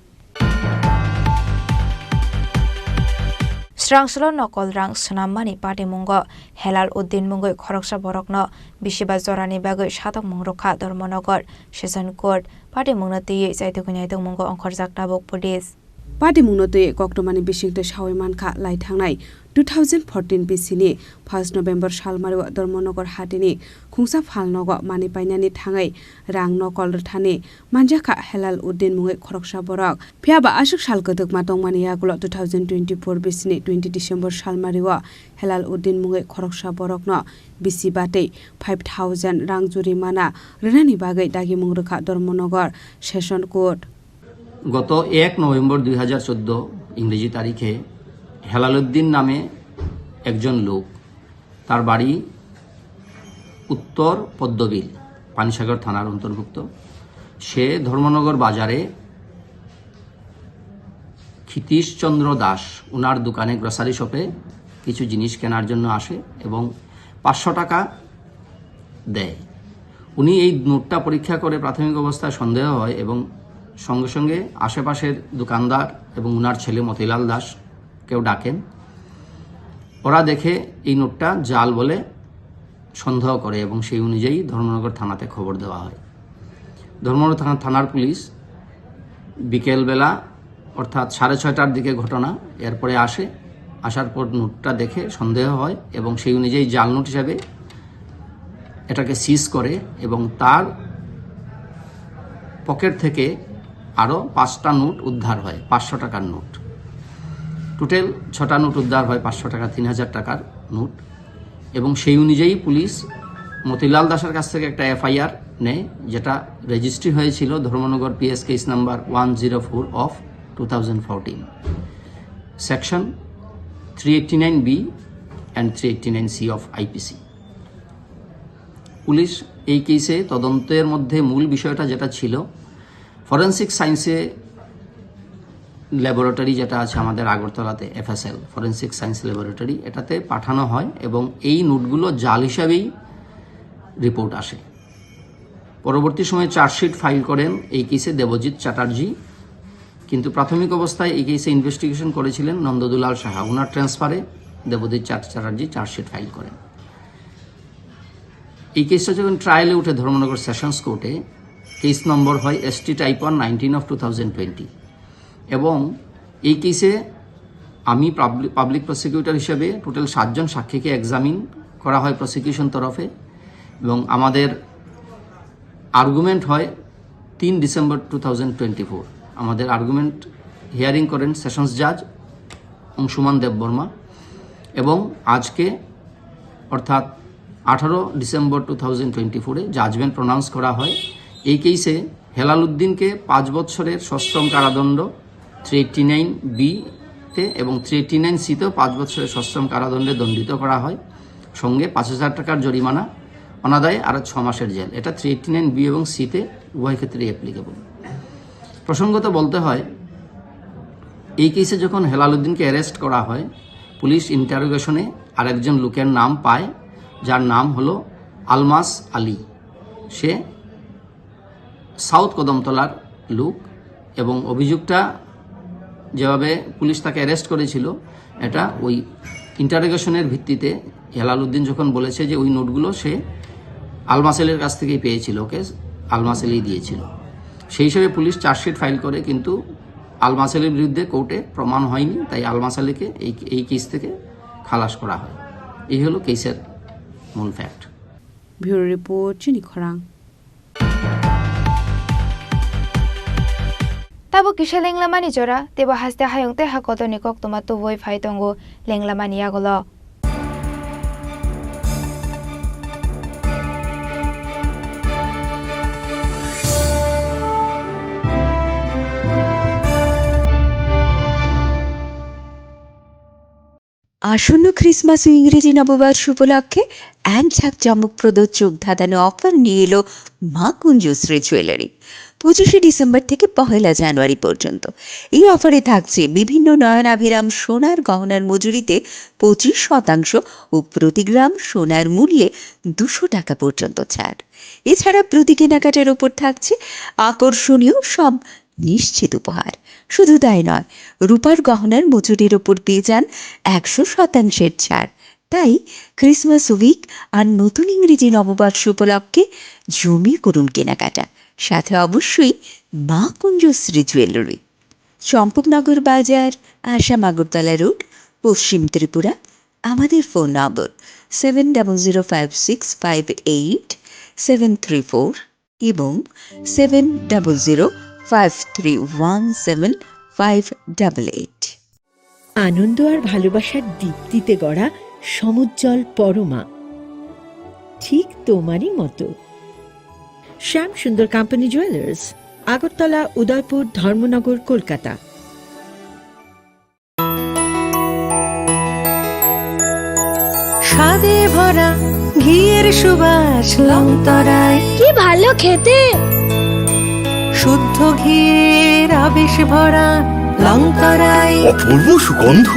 Srangsolo nokol rang swnammani patimungo Helal Uddin mungwi khoroksa borokno bisiba jorani bagwi satokmung rwkha Dharmanagar Session Court. Patimungno twiwi chaitugwi naitokmungo ongkhorjak tabuk police. Patimungno twiwi koktwmani bisingtwi sawi mankha lai thangnai two thousand fourteen B C ni first November salmario Dharmanagar hatini khungsa phalnogo manwi painani thangwi rang nokol rwthani manjakha Helal Uddin mungwi khoroksa borok. Phiya ba aswk sal kwdwkma tongmani yagulo two thousand twenty-four bisini twenty December salmario Helal Uddin mungwi khoroksa borokno bisi batwi five thousand rang jurimana rwnani bagwi dagimung rwkha Dharmanagar Session Court. গত এক নভেম্বর দুই হাজার চোদ্দ ইংরেজি তারিখে হেলালুদ্দিন নামে একজন লোক, তার বাড়ি উত্তর পদ্মবিল, পানিসাগর থানার অন্তর্ভুক্ত। সে ধর্মনগর বাজারে ক্ষিতীশচন্দ্র দাস ওনার দোকানে, গ্রোসারি শপে কিছু জিনিস কেনার জন্য আসে এবং পাঁচশো টাকা দেয়। উনি এই নোটটা পরীক্ষা করে প্রাথমিক অবস্থায় সন্দেহ হয় এবং সঙ্গে সঙ্গে আশেপাশের দোকানদার এবং ওনার ছেলে মতিলাল দাস কেউ ডাকেন। ওরা দেখে এই নোটটা জাল বলে সন্দেহ করে এবং সেই অনুযায়ী ধর্মনগর থানাতে খবর দেওয়া হয়। ধর্মনগর থানা, থানার পুলিশ বিকেলবেলা অর্থাৎ সাড়ে ছয়টার দিকে ঘটনা, এরপরে আসে, আসার পর নোটটা দেখে সন্দেহ হয় এবং সেই অনুযায়ী জাল নোট হিসাবে এটাকে সিজ করে এবং তার পকেট থেকে আরও পাঁচটা নোট উদ্ধার হয়, পাঁচশো টাকার নোট। টোটাল ছটা নোট উদ্ধার হয়, পাঁচশো টাকা, তিন হাজার টাকার নোট। এবং সেই অনুযায়ী পুলিশ মতিলাল দাসের কাছ থেকে একটা এফআইআর নেয়, যেটা রেজিস্ট্রি হয়েছিল Dharmanagar PS case number one zero four of two thousand fourteen, section three eighty nine B and three eighty nine C of IPC. Police এই কেসে তদন্তের মধ্যে মূল বিষয়টা যেটা ছিল, ফরেন্সিক সায়েন্সে ল্যাবরেটরি যেটা আছে আমাদের আগরতলাতে, এফএসএল, ফরেন্সিক সায়েন্স ল্যাবরেটরি, এটাতে পাঠানো হয় এবং এই নোটগুলো জাল হিসাবেই রিপোর্ট আসে। পরবর্তী সময়ে চার্জশিট ফাইল করেন এই কেসে দেবজিৎ চ্যাটার্জি, কিন্তু প্রাথমিক অবস্থায় এই কেসে ইনভেস্টিগেশন করেছিলেন নন্দদুলাল সাহা। ওনার ট্রান্সফারে দেবজিৎ চ্যাট-, চ্যাটার্জি চার্জশিট ফাইল করেন। এই কেসটা যখন ট্রায়ালে উঠে ধর্মনগর সেশনস কোর্টে, কেস নম্বর হয় ST type one nineteen of two thousand twenty. এবং এই কেসে আমি পাবলি-, পাবলিক প্রসিকিউটর হিসেবে টোটাল সাতজন সাক্ষীকে এক্সামিন করা হয় প্রসিকিউশন তরফে এবং আমাদের আর্গুমেন্ট হয় তিন December two thousand twenty four. আমাদের আর্গুমেন্ট হিয়ারিং করেন সেশনস জাজ অংশুমান দেববর্মা এবং আজকে অর্থাৎ আঠারো ডিসেম্বর টু থাউজেন্ড টোয়েন্টি ফোরে জাজমেন্ট প্রনাউন্স করা হয় এই কেসে হেলাল উদ্দিনকে পাঁচ বছরের সশ্রম কারাদণ্ড থ্রি এইটটি নাইন বি তে এবং থ্রি এইটটি নাইন সি তেও পাঁচ বছরের সশ্রম কারাদণ্ডে দণ্ডিত করা হয়, সঙ্গে পাঁচ হাজার টাকার জরিমানা, অনাদায়ে আরও ছ মাসের জেল। এটা থ্রি এইটটি নাইন বি এবং সি তে উভয় ক্ষেত্রেই অ্যাপ্লিকেবল। প্রসঙ্গত বলতে হয়, এই কেসে যখন হেলাল উদ্দিনকে অ্যারেস্ট করা হয়, পুলিশ ইন্টারোগেশনে আরেকজন লোকের নাম পায়, যার নাম হলো আলমাস আলী। সে সাউথ কদমতলার লোক এবং অভিযোগটা যেভাবে পুলিশ তাকে অ্যারেস্ট করেছিল, এটা ওই ইন্টারোগেশনের ভিত্তিতে হেলাল উদ্দিন যখন বলেছে যে ওই নোটগুলো সে আলমাস আলীর কাছ থেকেই পেয়েছিল, ওকে আলমাস আলী দিয়েছিল, সেই হিসেবে পুলিশ চার্জশিট ফাইল করে, কিন্তু আলমাস আলীর বিরুদ্ধে কোর্টে প্রমাণ হয়নি, তাই আলমাস আলীকে এই, এই কেস থেকে খালাস করা হয়। এই হলো কেসের মূল fact. Bureau Report, Chini Khorang. Tabuk kisa lenglamani jora, teibo haste hayung tei ha kotorni koktwma tubui phai tongo lenglamani yagulo. আসন্ন ক্রিসমাস ও ইংরেজি নববর্ষ উপলক্ষে এক ঝাঁক চমকপ্রদ চোখ ধাঁধানো অফার নিয়ে এলো মা কুঞ্জশ্রী জুয়েলারি। পঁচিশে ডিসেম্বর থেকে পহেলা জানুয়ারি পর্যন্ত। এই অফারে থাকছে বিভিন্ন নয়নাভিরাম সোনার গহনার মজুরিতে পঁচিশ শতাংশ ও প্রতি গ্রাম সোনার মূল্যে দুশো টাকা পর্যন্ত ছাড়। এছাড়া প্রতি কেনাকাটার ওপর থাকছে আকর্ষণীয় সব নিশ্চিত উপহার। শুধু তাই নয়, রূপার গহনার মজুরির ওপর পেয়ে যান একশো শতাংশের ছাড়। তাই ক্রিসমাস উইক আর নতুন ইংরেজি নববর্ষ উপলক্ষে জমিয়ে করুন কেনাকাটা, সাথে অবশ্যই মা কুঞ্জশ্রী জুয়েলারি, চম্পকনগর বাজার, আসাম আগরতলা রোড, পশ্চিম ত্রিপুরা। আমাদের phone number seven double zero five six five eight seven three four এবং seven double zero five three one seven five double eight. আনন্দ আর ভালোবাসার দীপ্তিতে গড়া সমুজ্জ্বল পরমা, ঠিক তোমারই মতো। শ্যাম সুন্দর কোম্পানি জুয়েলার্স, আগরতলা, উদয়পুর, ধর্মনগর, কলকাতা। স্বাদে ভরা ঘিয়ের সুবাস লংতরায়। কি ভালো খেতে! শুদ্ধ ঘিয়ের আবেশ ভরা লংতরায়। অপূর্ব সুগন্ধ।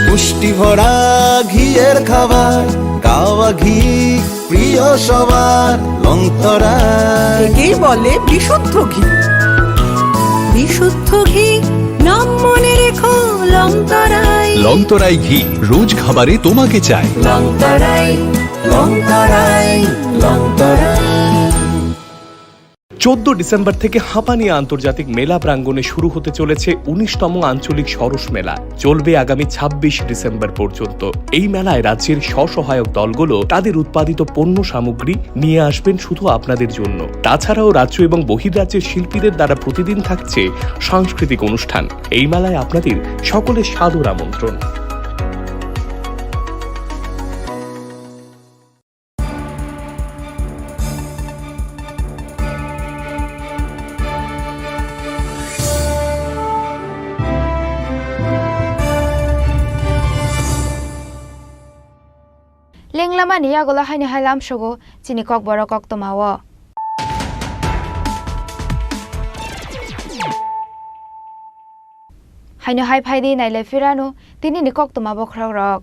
পুষ্টি ভরা ঘিয়ের খাবার, গাওয়া ঘি প্রিয় সবার লংতরায়। একেই বলে বিশুদ্ধ ঘি। বিশুদ্ধ ঘি, নাম মনে রেখো লংতরায়। লংতরাই ঘি, রোজ খাবারে তোমাকে চাই। লংতরায়, লংতরায়, লংতরায়। চোদ্দ ডিসেম্বর থেকে হাঁপানি আন্তর্জাতিক মেলা প্রাঙ্গণে শুরু হতে চলেছে উনিশতম আঞ্চলিক সরস মেলা। চলবে আগামী ছাব্বিশ ডিসেম্বর পর্যন্ত। এই মেলায় রাজ্যের স্বসহায়ক দলগুলো তাদের উৎপাদিত পণ্য সামগ্রী নিয়ে আসবেন শুধু আপনাদের জন্য। তাছাড়াও রাজ্য এবং বহির্রাজ্যের শিল্পীদের দ্বারা প্রতিদিন থাকছে সাংস্কৃতিক অনুষ্ঠান। এই মেলায় আপনাদের সকলের সাদর আমন্ত্রণ। Lenglamani yagulo haino hai lamsogo chini kokborok koktwmao. Haino hai phaidi nailai phirano tinini koktwma bokhorokrok.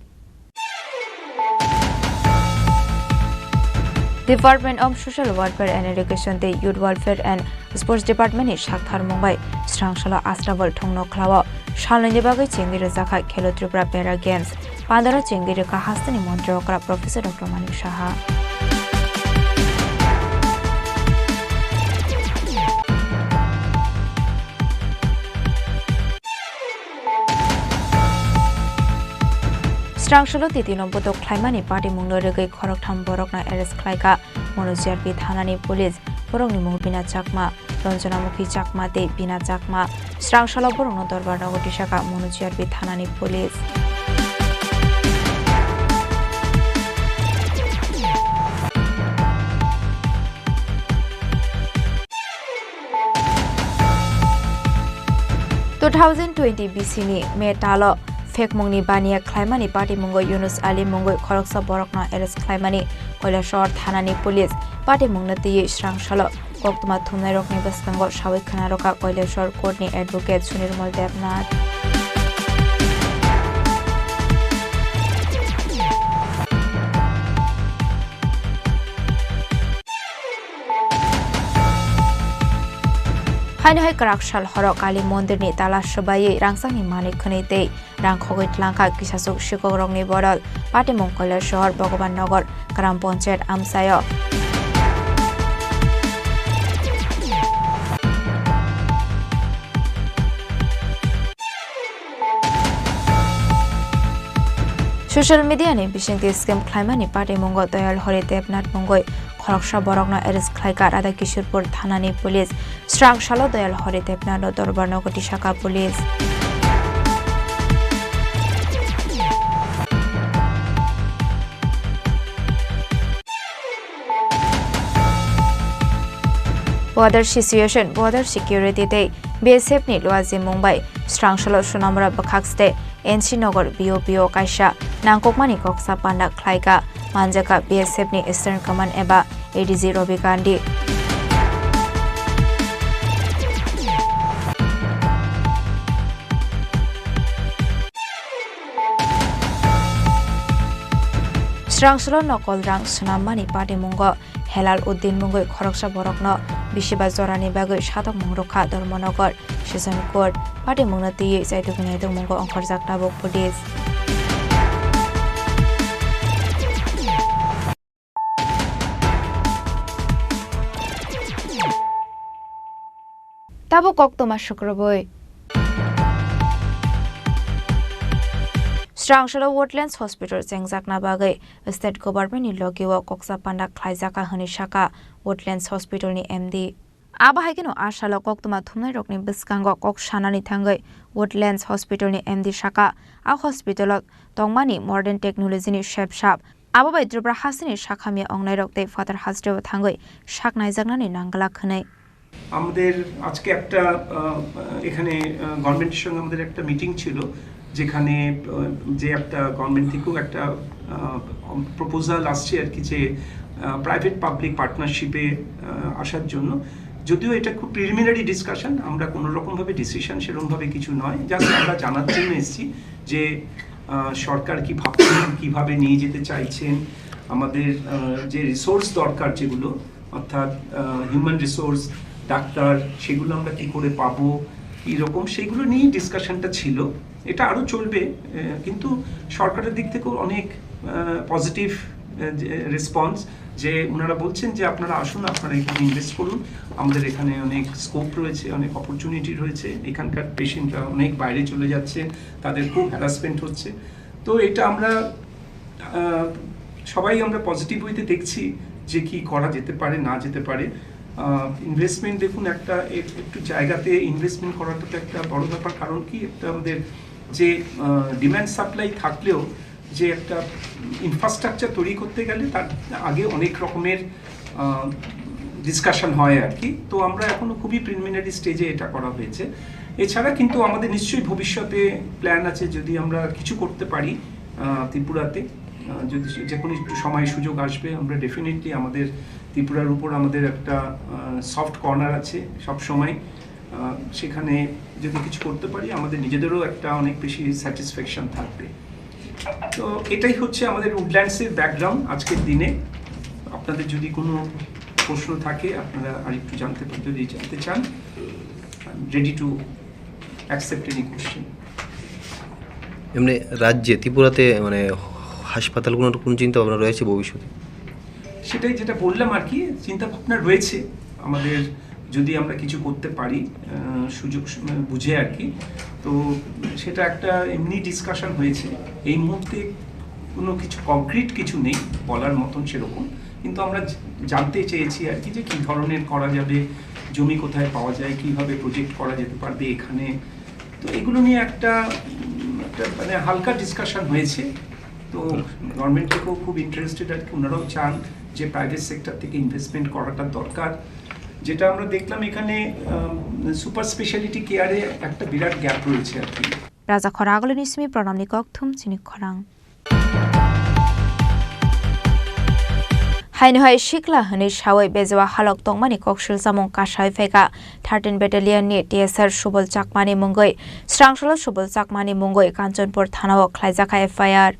Department of Social Welfare and Education tei Youth Welfare and Sports Department ni sakthar mungbai srang salo Asrabal thongno khlao. Salnwini bagwi chengwi rwjakha Khelo Tripura Para Games. Pandaro chengwi rwkha hasteni montri okra Professor Doctor Manik Saha. Srang salo titino botok khlaimani patimungno rwgwi khoroktham borokno arrest khlaikha Mono G R P thanani police. Borokni mung Bina Chakma, Ranjana Mukhi Chakma tei Bina Chakma. Srang salo borokno dorbar nogo tisakha Mono G R P thanani police. Two thousand twenty B C ni May talo phekmungni baniya khlaimani patimungo Yunus Ali mungwi khoroksa borokno arrest khlaimani Koilashahar thanani police. Patimungno twiwi srang salo koktwma thumnairokni bwskango sawi khwnarokha Koilashahar court ni advocate Sunirmal Debnath. Haino hai kwrak sal horo Kali mondirni tala swbaiwi rangchakni manwi khwnwi tei rang khogwi tlangkha kisasuk sikokrokni bodol. Patimung Koilashahar Bhogoban Nagar Gram Panchayat amchaio. Social media ni bisingtwi scam khlaimani patimungo Doyal Hori Debnath mungwi khoroksa borokno arrest khlaikha Radha Kishorpur thanani police. Srang salo Doyal Hori Debnathno dorbar nogo tisakha police. Border situation, border security tei B S F ni luajimung bai srangsalo Sonamura bwkhak site N C Nagar B O P o kaisa nangkukmani koksa panda khlaika, manjaka B S F ni Eastern Command eba A D G Ravi Gandhi. Srangsalo nokol rang swnammani patimungo Helal Uddin mungwi khoroksa borokno bisiba jorani bagwi satokmung rwkha Dharmanagar Session Court. Patimungno twiwi chaitugwi naitokmungo ongkhorjak tabuk police. Tabuk koktwma sukrubwi. Srangsalo Woodlands Hospital chengjakna bagwi state government ni logi o koksa panda khlaijaka hwnwi saka Woodlands Hospital ni M D. Abo hai kheno a salo koktwma thumnairokni bwskango kok sanani thangwi Woodlands Hospital ni M D saka, a hospital o tongmani modern technology ni sepsap. Abo bai Tripura hasteni sakhamya ongnairok tei phatar hasteo thangwi sak naijaknani nang glak hwnwi. আমাদের আজকে একটা, আহ, এখানে, আহ, গভর্নমেন্টের সঙ্গে আমাদের একটা মিটিং ছিল, যেখানে, আহ, যে একটা গভর্নমেন্ট থেকেও একটা, আহ, প্রপোজাল আসছে আর কি, যে, আহ, প্রাইভেট পাবলিক পার্টনারশিপে, আহ, আসার জন্য। যদিও এটা খুব প্রিলিমিনারি ডিসকাশন, আমরা কোনো রকমভাবে ডিসিশন সেরকমভাবে কিছু নয়, জাস্ট আমরা জানার জন্য এসেছি যে, আহ, সরকার কি ভাবছেন, কিভাবে নিয়ে যেতে চাইছেন, আমাদের, আহ, যে রিসোর্স দরকার যেগুলো, অর্থাৎ, আহ, হিউম্যান রিসোর্স, ডাক্তার, সেগুলো আমরা কি করে পাবো, কী রকম, সেগুলো নিয়েই ডিসকাশনটা ছিল। এটা আরও চলবে, আহ, কিন্তু সরকারের দিক থেকেও অনেক, আহ, পজিটিভ, আহ, যে রেসপন্স, যে ওনারা বলছেন যে, "আপনারা আসুন, আপনারা এখানে ইনভেস্ট করুন, আমাদের এখানে অনেক স্কোপ রয়েছে, অনেক অপরচুনিটি রয়েছে, এখানকার পেশেন্টরা অনেক বাইরে চলে যাচ্ছে, তাদের খুব হ্যারাসমেন্ট হচ্ছে।" তো এটা আমরা, আহ, সবাই আমরা পজিটিভ ওয়েতে দেখছি যে কি করা যেতে পারে, না যেতে পারে। আহ, ইনভেস্টমেন্ট দেখুন, একটা এ-, একটু জায়গাতে ইনভেস্টমেন্ট করাটা তো একটা বড় ব্যাপার, কারণ কি, একটা আমাদের যে, আহ, ডিম্যান্ড সাপ্লাই থাকলেও যে একটা ইনফ্রাস্ট্রাকচার তৈরি করতে গেলে তার আগে অনেক রকমের, আহ, ডিসকাশন হয় আর কি। তো আমরা এখনো খুবই প্রিলিমিনারি স্টেজে এটা করা হয়েছে। এছাড়া কিন্তু আমাদের নিশ্চয়ই ভবিষ্যতে প্ল্যান আছে, যদি আমরা কিছু করতে পারি, আহ, ত্রিপুরাতে, আহ, যদি সে-, যে কোনো একটু সময় সুযোগ আসবে, আমরা ডেফিনেটলি আমাদের ত্রিপুরার উপর আমাদের একটা, আহ, সফট কর্নার আছে সব সময়। আহ, সেখানে যদি কিছু করতে পারি, আমাদের নিজেদেরও একটা অনেক বেশি স্যাটিসফ্যাকশন থাকবে। তো এটাই হচ্ছে আমাদের উডল্যান্ডসের ব্যাকগ্রাউন্ড আজকের দিনে। আপনাদের যদি কোনো প্রশ্ন থাকে, আপনারা আরেকটু জানতে পারেন, যদি জানতে চান, I'm ready to accept any question. এমনি রাজ্যে, ত্রিপুরাতে মানে হাসপাতালগুলোর কোনো চিন্তা ভাবনা রয়েছে ভবিষ্যতে? সেটাই যেটা বললাম আর কি, চিন্তা ভাবনা রয়েছে আমাদের, যদি আমরা কিছু করতে পারি, আহ, সুযোগ সু-, মানে বুঝে আর কি। তো সেটা একটা এমনি ডিসকাশন হয়েছে। এই মুহূর্তে কোনো কিছু কংক্রিট কিছু নেই বলার মতন সেরকম, কিন্তু আমরা জ-, জানতে চেয়েছি আর কি, যে কী ধরনের করা যাবে, জমি কোথায় পাওয়া যায়, কীভাবে প্রজেক্ট করা যেতে পারবে এখানে। তো এগুলো নিয়ে একটা, উম, একটা মানে হালকা ডিসকাশন হয়েছে। তো গভর্নমেন্ট থেকেও খুব ইন্টারেস্টেড আর কি, ওনারাও চান যে প্রাইভেট সেক্টর থেকে ইনভেস্টমেন্ট করাটা দরকার। যেটা আমরা দেখলাম এখানে, আম, সুপার স্পেশালিটি কেয়ারে একটা বিরাট গ্যাপ রয়েছে আর কি। Raja Khoragulini simi pranamni kokthum chini khorang. Haino hai sikla hwnwi sawi bejawa halok tongmani kok silchamung kasai phaikha thirteen Battalion ni T S R Subol Chakmani mungwi, Srangsalo Subol Chakmani mungwi Kanchanpur thanao khlaijakha F I R.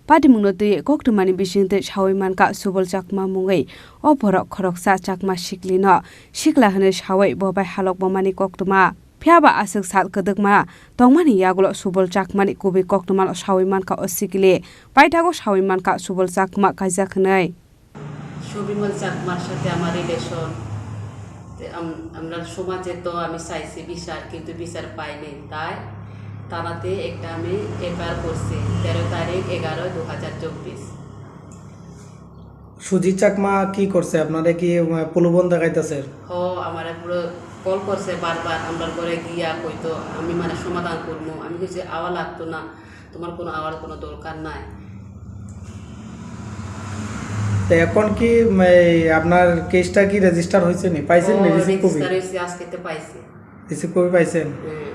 Patimungno twi koktwmani bisingtwi sawi mankha Subol Chakma mungwi o borok khoroksa Chakma siklino sikla hwnwi sawi bo bai halok bomani koktwma. Phiya ba aswk sal kwdwkma tongmani yagulo Subol Chakmani kubui koktwmano sawi mankha o sikli. Paithago sawi mankha Subol Chakma kaijak hwnwi. Subimal চাকমার সাথে আমার রিলেশন। তে আম-, আমরা সমাজে তো আমি চাইছি বিচার, কিন্তু বিচার পাইনি। তাই থানাতে একটা আমি এফআইআর করছি, তেরো তারিখ এগারো দু হাজার চব্বিশ। সুজিত চাকমা কি করছে? আপনারে কি, আহ, প্রলোভন দেখাইতেছে? হ, আমারে পুরো কল করছে বারবার, আমরার ঘরে গিয়া কইতো, আমি মানে সমাধান করবো। আমি কইছি, "আওয়া লাগতো না, তোমার কোনো আওয়ার কোনো দরকার নাই।" তো এখন কি, উম, এই আপনার কেসটা কি রেজিস্টার হয়েছে নি? পাইছেন নি ও, রিসিভ কপি? রেজিস্টার হয়েছে, আজকে তো পাইছি। রিসিভ কপি পাইছেন? হুম।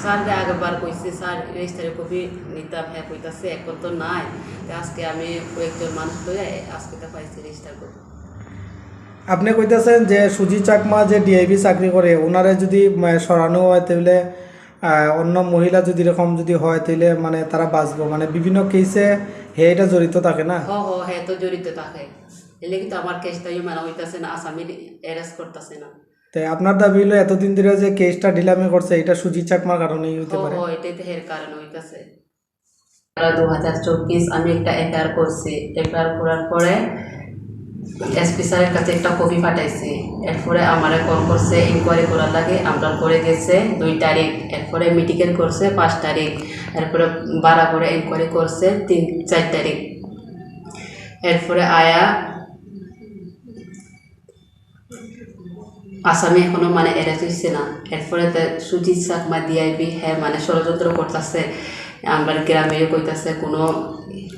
স্যার যে আগের বার কইছে, স্যার রেজিস্টারে কপি নিতাম, হ্যাঁ কইতাছে, এখন তো নাই। তো আজকে আমি কয়েকজন মানুষ লইয়া আজকে তো পাইছি রেজিস্টার কপি। আপনি কইতাছেন যে সুজিত চাকমা যে ডিআইবি চাকরি করে, ওনারে যদি, মানে, সরানো হয়, তাহলে, আহ, অন্য মহিলা যদি এরকম যদি হয়, তাহলে, মানে, তারা বাঁচবো, মানে, বিভিন্ন কেসে হে এটা জড়িত থাকে না? হ, হ, হে তো জড়িত থাকে। এলে কিন্তু আমার কেসটাই, মানে, হইতাছে না, আসামি অ্যারেস্ট করতেছে না। তে আপনার দাবি হলো এতদিন ধরে যে কেসটা ঢিলামি করছে, এটা সুজিত চাকমার কারণেই হতে হ, পারে? হ, এটাই তো এর কারণ হইতাছে। দু হাজার চব্বিশ আমি একটা এফআইআর করছি। এফআইআর করার পরে এসপি স্যারের কাছে একটা কপি পাঠাইছি। এরপরে আমারে কল করছে, ইনকোয়ারি করার লাগে। আমরা করে গেছে দুই তারিখ, এরপরে মেডিকেল করছে পাঁচ তারিখ, এরপরে বারা করে ইনকোয়ারি করছে তিন চার তারিখ। এরপরে আয়া আসামি এখনো, মানে, অ্যারেস্ট হইছে না। এরপরে তে সুজিত চাকমা ডিআইবি, হ্যাঁ, মানে, ষড়যন্ত্র করতেছে। আমরা গ্রামে কইতাছে কোনো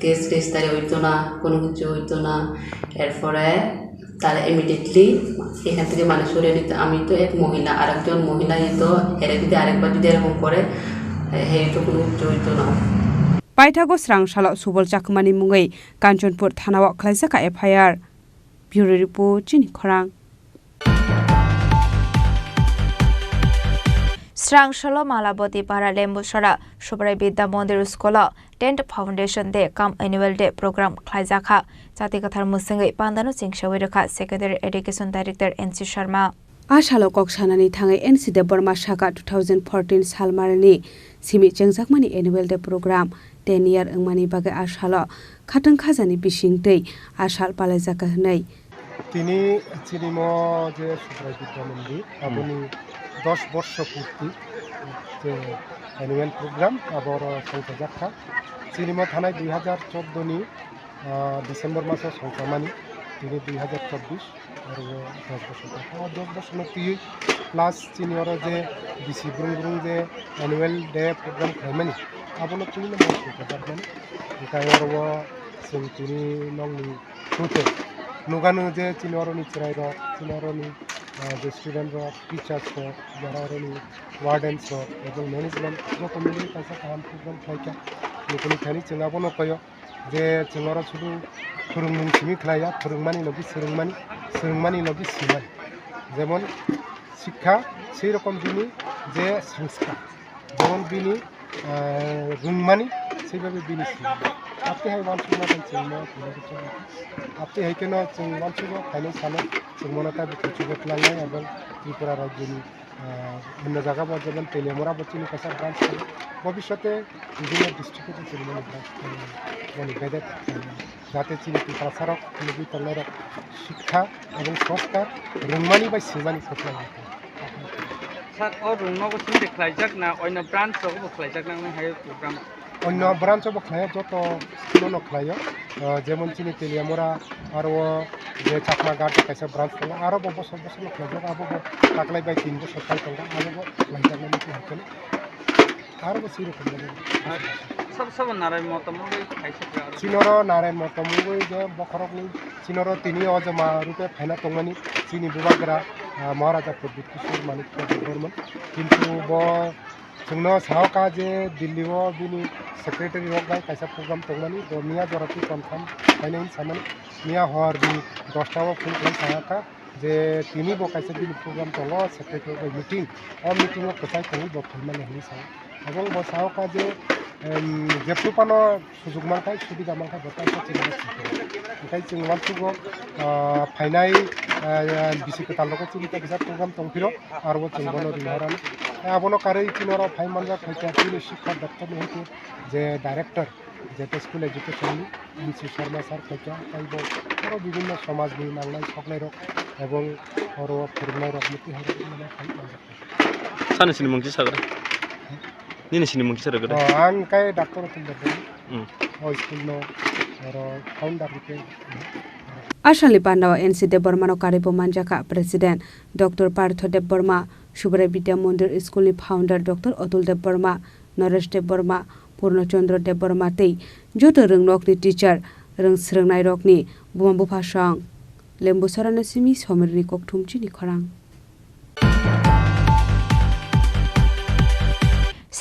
কেস রেজিস্টারি হইতো না, কোনো কিছু হইতো না। এরপরে তারা ইমিডিয়েটলি এখান থেকে, মানে, সরিয়ে নিতে। আমি তো এক মহিলা, আরেকজন মহিলা, এ তো এরা যদি আরেকবার যদি এরকম করে, হে তো কোনো কিছু হইতো না। Paithago srang salo Subol Chakmani mungwi Kanchanpur thanao khlaijak kha F I R. Bureau Report, Chini Khorang. Srang salo Malaboti para Lembusora Subrai Bidya Mondir School o tenth Foundation Day cum Annual Day program khlaijak kha. Chati kwthar mwswngwi pandano chengsawi rwkha Secondary Education Director N C Sharma. A salo kok sanani thangwi N C Debbarma sakha two thousand fourteen salmarni simi chengjakmani annual day program ten year wngmani bagwi a salo khatwng khajani bisingtwi a sal palaijak hwnwi. Tini chini mo je Subrai Bidya Mondir, hmm, aboni dos borsho purti je annual program abo oro songchajak kha. Chini mo thanai dui hajar chordo ni ah, December maso songkhamani, tini dui hajar chobbish, aro dos bosor. O dos bosorno twi plus chini oro je bisi brung brung je annual day program khlaimani, abono twi no bo songkhajakmani. Hwnkhe oro o chwng tini nokni thute nukano je chini oroni chwrairok, chini oroni, ah, je student rok, teachers rok, jara oroni wardens rok, ebong management joto mili kaisa kaham program khlaikha. Nukuni thani chwng abono koyo. Je chwng oro sudu phwrwngmung simi khlaiya, phwrwngmani logi swrwngmani, swrwngmani logi simani. Jemon sikha, sei rokom bini je sanskar, jemon bini, eh, rwngmani, sei bhabe bini simani. Aptwi hai uansukma bai chwng no, aptwi hai kheno chwng uansugo, phainai salo chwng mono tei bukhuk chugo twlangnai, ebong Tripura rajyoni ah, onno jaga bo jemon Teliamura bo chini kaisa branch tongo. Bobishote bibhinno district o bo chini mani branch tongo, mani bedek tongo. Jate chini Tiprasa rok nugwi tongnai rok sikha ebong sanskar rwngmani bai swimani kwplai. Sir, o rwngno bo simi khlaijak na, oino branch rogo bo khlaijak na, nang hai program? Onno branch o bo khlaio, joto school o no khlaio. Ah, jemon chini Teliamura, aro o je Chakma Ghat kaisa branch tongo, aro bo bosor bosor no khlaijak, abo bo taklai bai tin bosor phai tongo, abo bo khlaijaknai muchung hai kheno. Aro bo swi rokon no. Sabo sabo narai motom wngwi khaisa khe aro. Chini oro narai motom wngwi je bokhorok ni, chini oro tini o joma rupe phaina tongmani chini bubagra, ah, Maharaja Pradyut Kishore Manikya Debbarma. Kintu bo Chwngno sao ka je Delhi o bini secretary rok bai kaisa program tongmani, bo miya jora twi confirm khainai hinwi samani. Miya hor ni dosta o phone khlai sa kha je tini bo kaisa bini program tongo, secretary rok bai meeting. O meeting o kwchai tongwi bo phaimani hinwi sao. Ebong bo sao ka je, em, jephru phano sujuk mankhai, subida mankhai, bo kaisa chini bo sijak. Hwnkhe chwng uansugo, ah, phainai, ah, bisi kwtal rogo chini kaisa program tongphiro, aro bo chwng bono ringhorano. Tei abono karwi chini oro phai manjak, hai khe chini sikha doptor ni hai khe je director, je tei school education ni, M C Sharma sir khaikha, tei bo oro bibinno somaj ni nangnai soknai rok ebong oro phwrwngnai rok muitu hai rok mano phai manjak. Sani sini mung kisa gra? Nini sini mung kisa gra? Oh, ang kai doctor Atul Debbarma. Hmm. Oh, school no oro founder rike. Asali Pandao N C Debbarma no karwi bo manjakha President Doctor Partho Debbarma, Subrai Vidya Mandir School ni founder Doctor Atul Debbarma, Naresh Debbarma, Purno Chandra Debbarma tei joto rwngnokni teacher, rwng swrwngnairokni buma buphasong. Lembusarano simi Somirni kokthum chini khorang.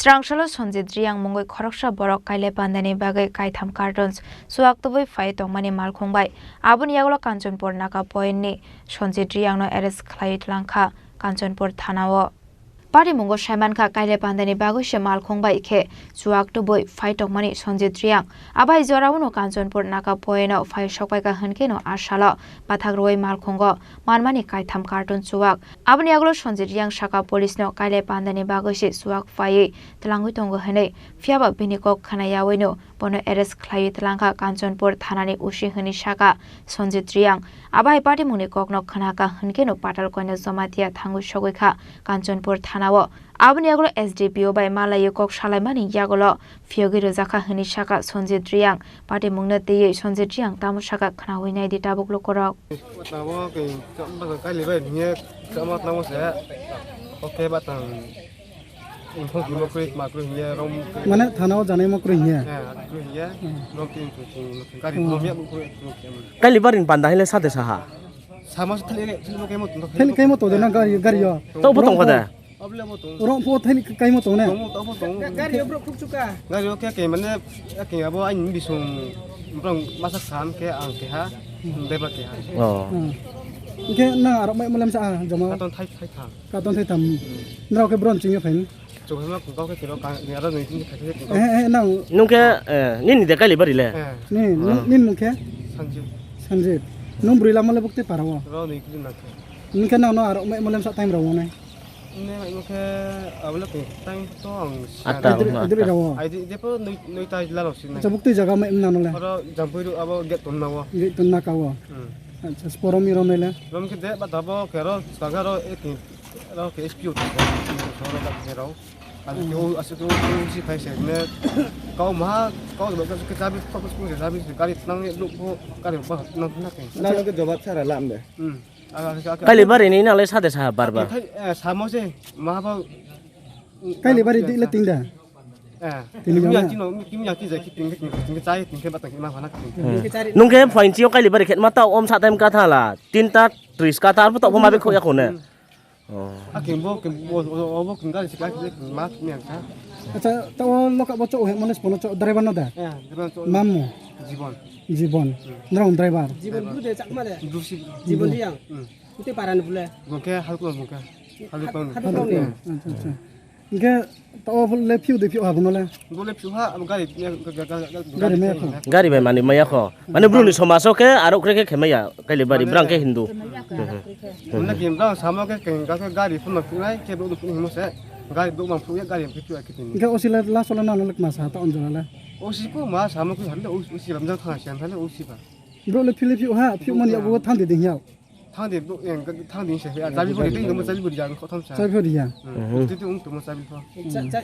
Srangsalo Sanjit Reang mungwi khoroksa borok Kailai Pandani bagwi kaitham cartons chuak tubui phai tongmani malkhung bai. Aboni yagulo Kanchanpur Naka Point ni Sanjit Reang no arrest khlaiwi tlangkha Kanchanpur thana o. Patimungo saimankha Kailai Pandani bagwi se malkhung bai khe chuak tubui phai tongmani Sanjit Reang. Abai jorao no Kanchanpur Naka Point o phai sokpaikha hwnkhe no a salo bathak rwui malkhungo manmani kaitham carton chuak. Aboni yagulo Sanjit Reang saka police no Kailai Pandani bagwi se chuak phaiwi twlangwi tongo hwnwi, phiyaba bini kok khna yaui no bono arrest khlaiwi twlangkha Kanchanpur thanani O C hwnwi saka Sanjit Reang. Abai patimungni kokno khnakha hwnkhe no Patalkoina Jamatia thangwi sogwi kha Kanchanpur thana o. Aboni yagulo S D P O bai malaiwi kok salaimani yagulo phiyogwi rwjakha hwnwi saka Sanjit Reang. Patimungno twiwi Sanjit Reang tamo saka khnaui naidi tabuk lukurok. Tamo khe chama kaili bai niye chama tamo se. Oke batang. Info kimo kre ma kre niye rom. Mane thana o janai mo kre niye. Eh, kre niye. Hmm. Rom tin tu tin gari Hmm. rom ya bu kre tu kemo. Kaili barin panda hile sate saha. Sama se thali thali mo kemo tu. Thali kemo to na gari gari yo. To botong kada. Rom pho thani kai mo tong ne? Tong, tong, tong. Ga-, gari o borok khuk chuka. Gari o khe, khe mane, khe abo aini bisung, borok masa khan khe ang keha, driver keha. Oh. Hmm. Hingke nang arok mai malem sa, ah, joma? Katon thai, thai thang. Katon thai tham. Hmm. Nrao khe bron chingyo phaini? Chukha ma kung kau khe kiro kang, ni aro nui tin thai thai kung kau. Eh, eh, nang. Nung khe, eh, nini de kaili bari le? Eh. Ni, nung, Hmm. nini mung khe? Sanjit. Sanjit. Nung bwrwi lama le bukti para o? Ro nui tin na khe. Nung khe nang no arok mai malem sa time rao nai? Nini mai mokhe abole khe time to ang Atta, siya. Idri, atta. Idri rawo. Ai di, di po noi, noi ta jila rok sini. Acha, bukti jaga mai mna nole. Oro jampui ru abo gate tonna wo. Gate tonna ka wo. Hmm. Acha, sporo mi rom nele. Rom khe de ba dabo khe ro jaga ro e khe ro khe S P O to. Ro ka khe ro. Asu ke o, asu ke o, o si khai se ne. Kau ma, kau ba ka ke jabi, kau ba ke jabi, gari nang ye lu ko, gari ba nang na ke. Na ke jawab sara lam de. Hmm. Kailibari ni nang le sade saha bar bar. Kailibari di le ting da? Tini yang tino, tini yang tini jai, tini, tini, tini jai, tini ba tang ma hana tini. Nung khe phain chio Kailibari khet ma ta om sa time ka thala. Tinta tris ka ta arbo to ma be khoya khone. Aking bo, king bo, bo king gari sika king ma tini yang ka. Acha, ta o loka bo cho he mole spono cho driver no da? Mamu. Jibon. Jibon. Nrong driver. Jibon bru de chakma de. Jibon yang. Ute paran bule. Bungke halko bungke. Halko. Halko. Acha, acha. Hingke to le phiu de phiu ha bono le. Bo le phiu ha, abo gari, gari me kho. Gari bai mani maya kho. Mane bru ni somaso khe aro kre khe khemaya Kailibari brang khe Hindu. Mane kim brang samo khe keng ka gari phun phunai khe bo phun himo se. Gari do mang phun gari phun phiu akhe tin. Hingke osi le last le nang le ma sa ta onjala le. Osi ko ma samo khe hande osi lamjang thang sian thale osi ba. Bro le phili phiu ha, phiu mani abo thang de ding yao. Thang de, thang de se, ya, chabi phori, tei mo chabi phori ya, ko tham sa. Chabi phori ya. Titi ung tumo chabi pho.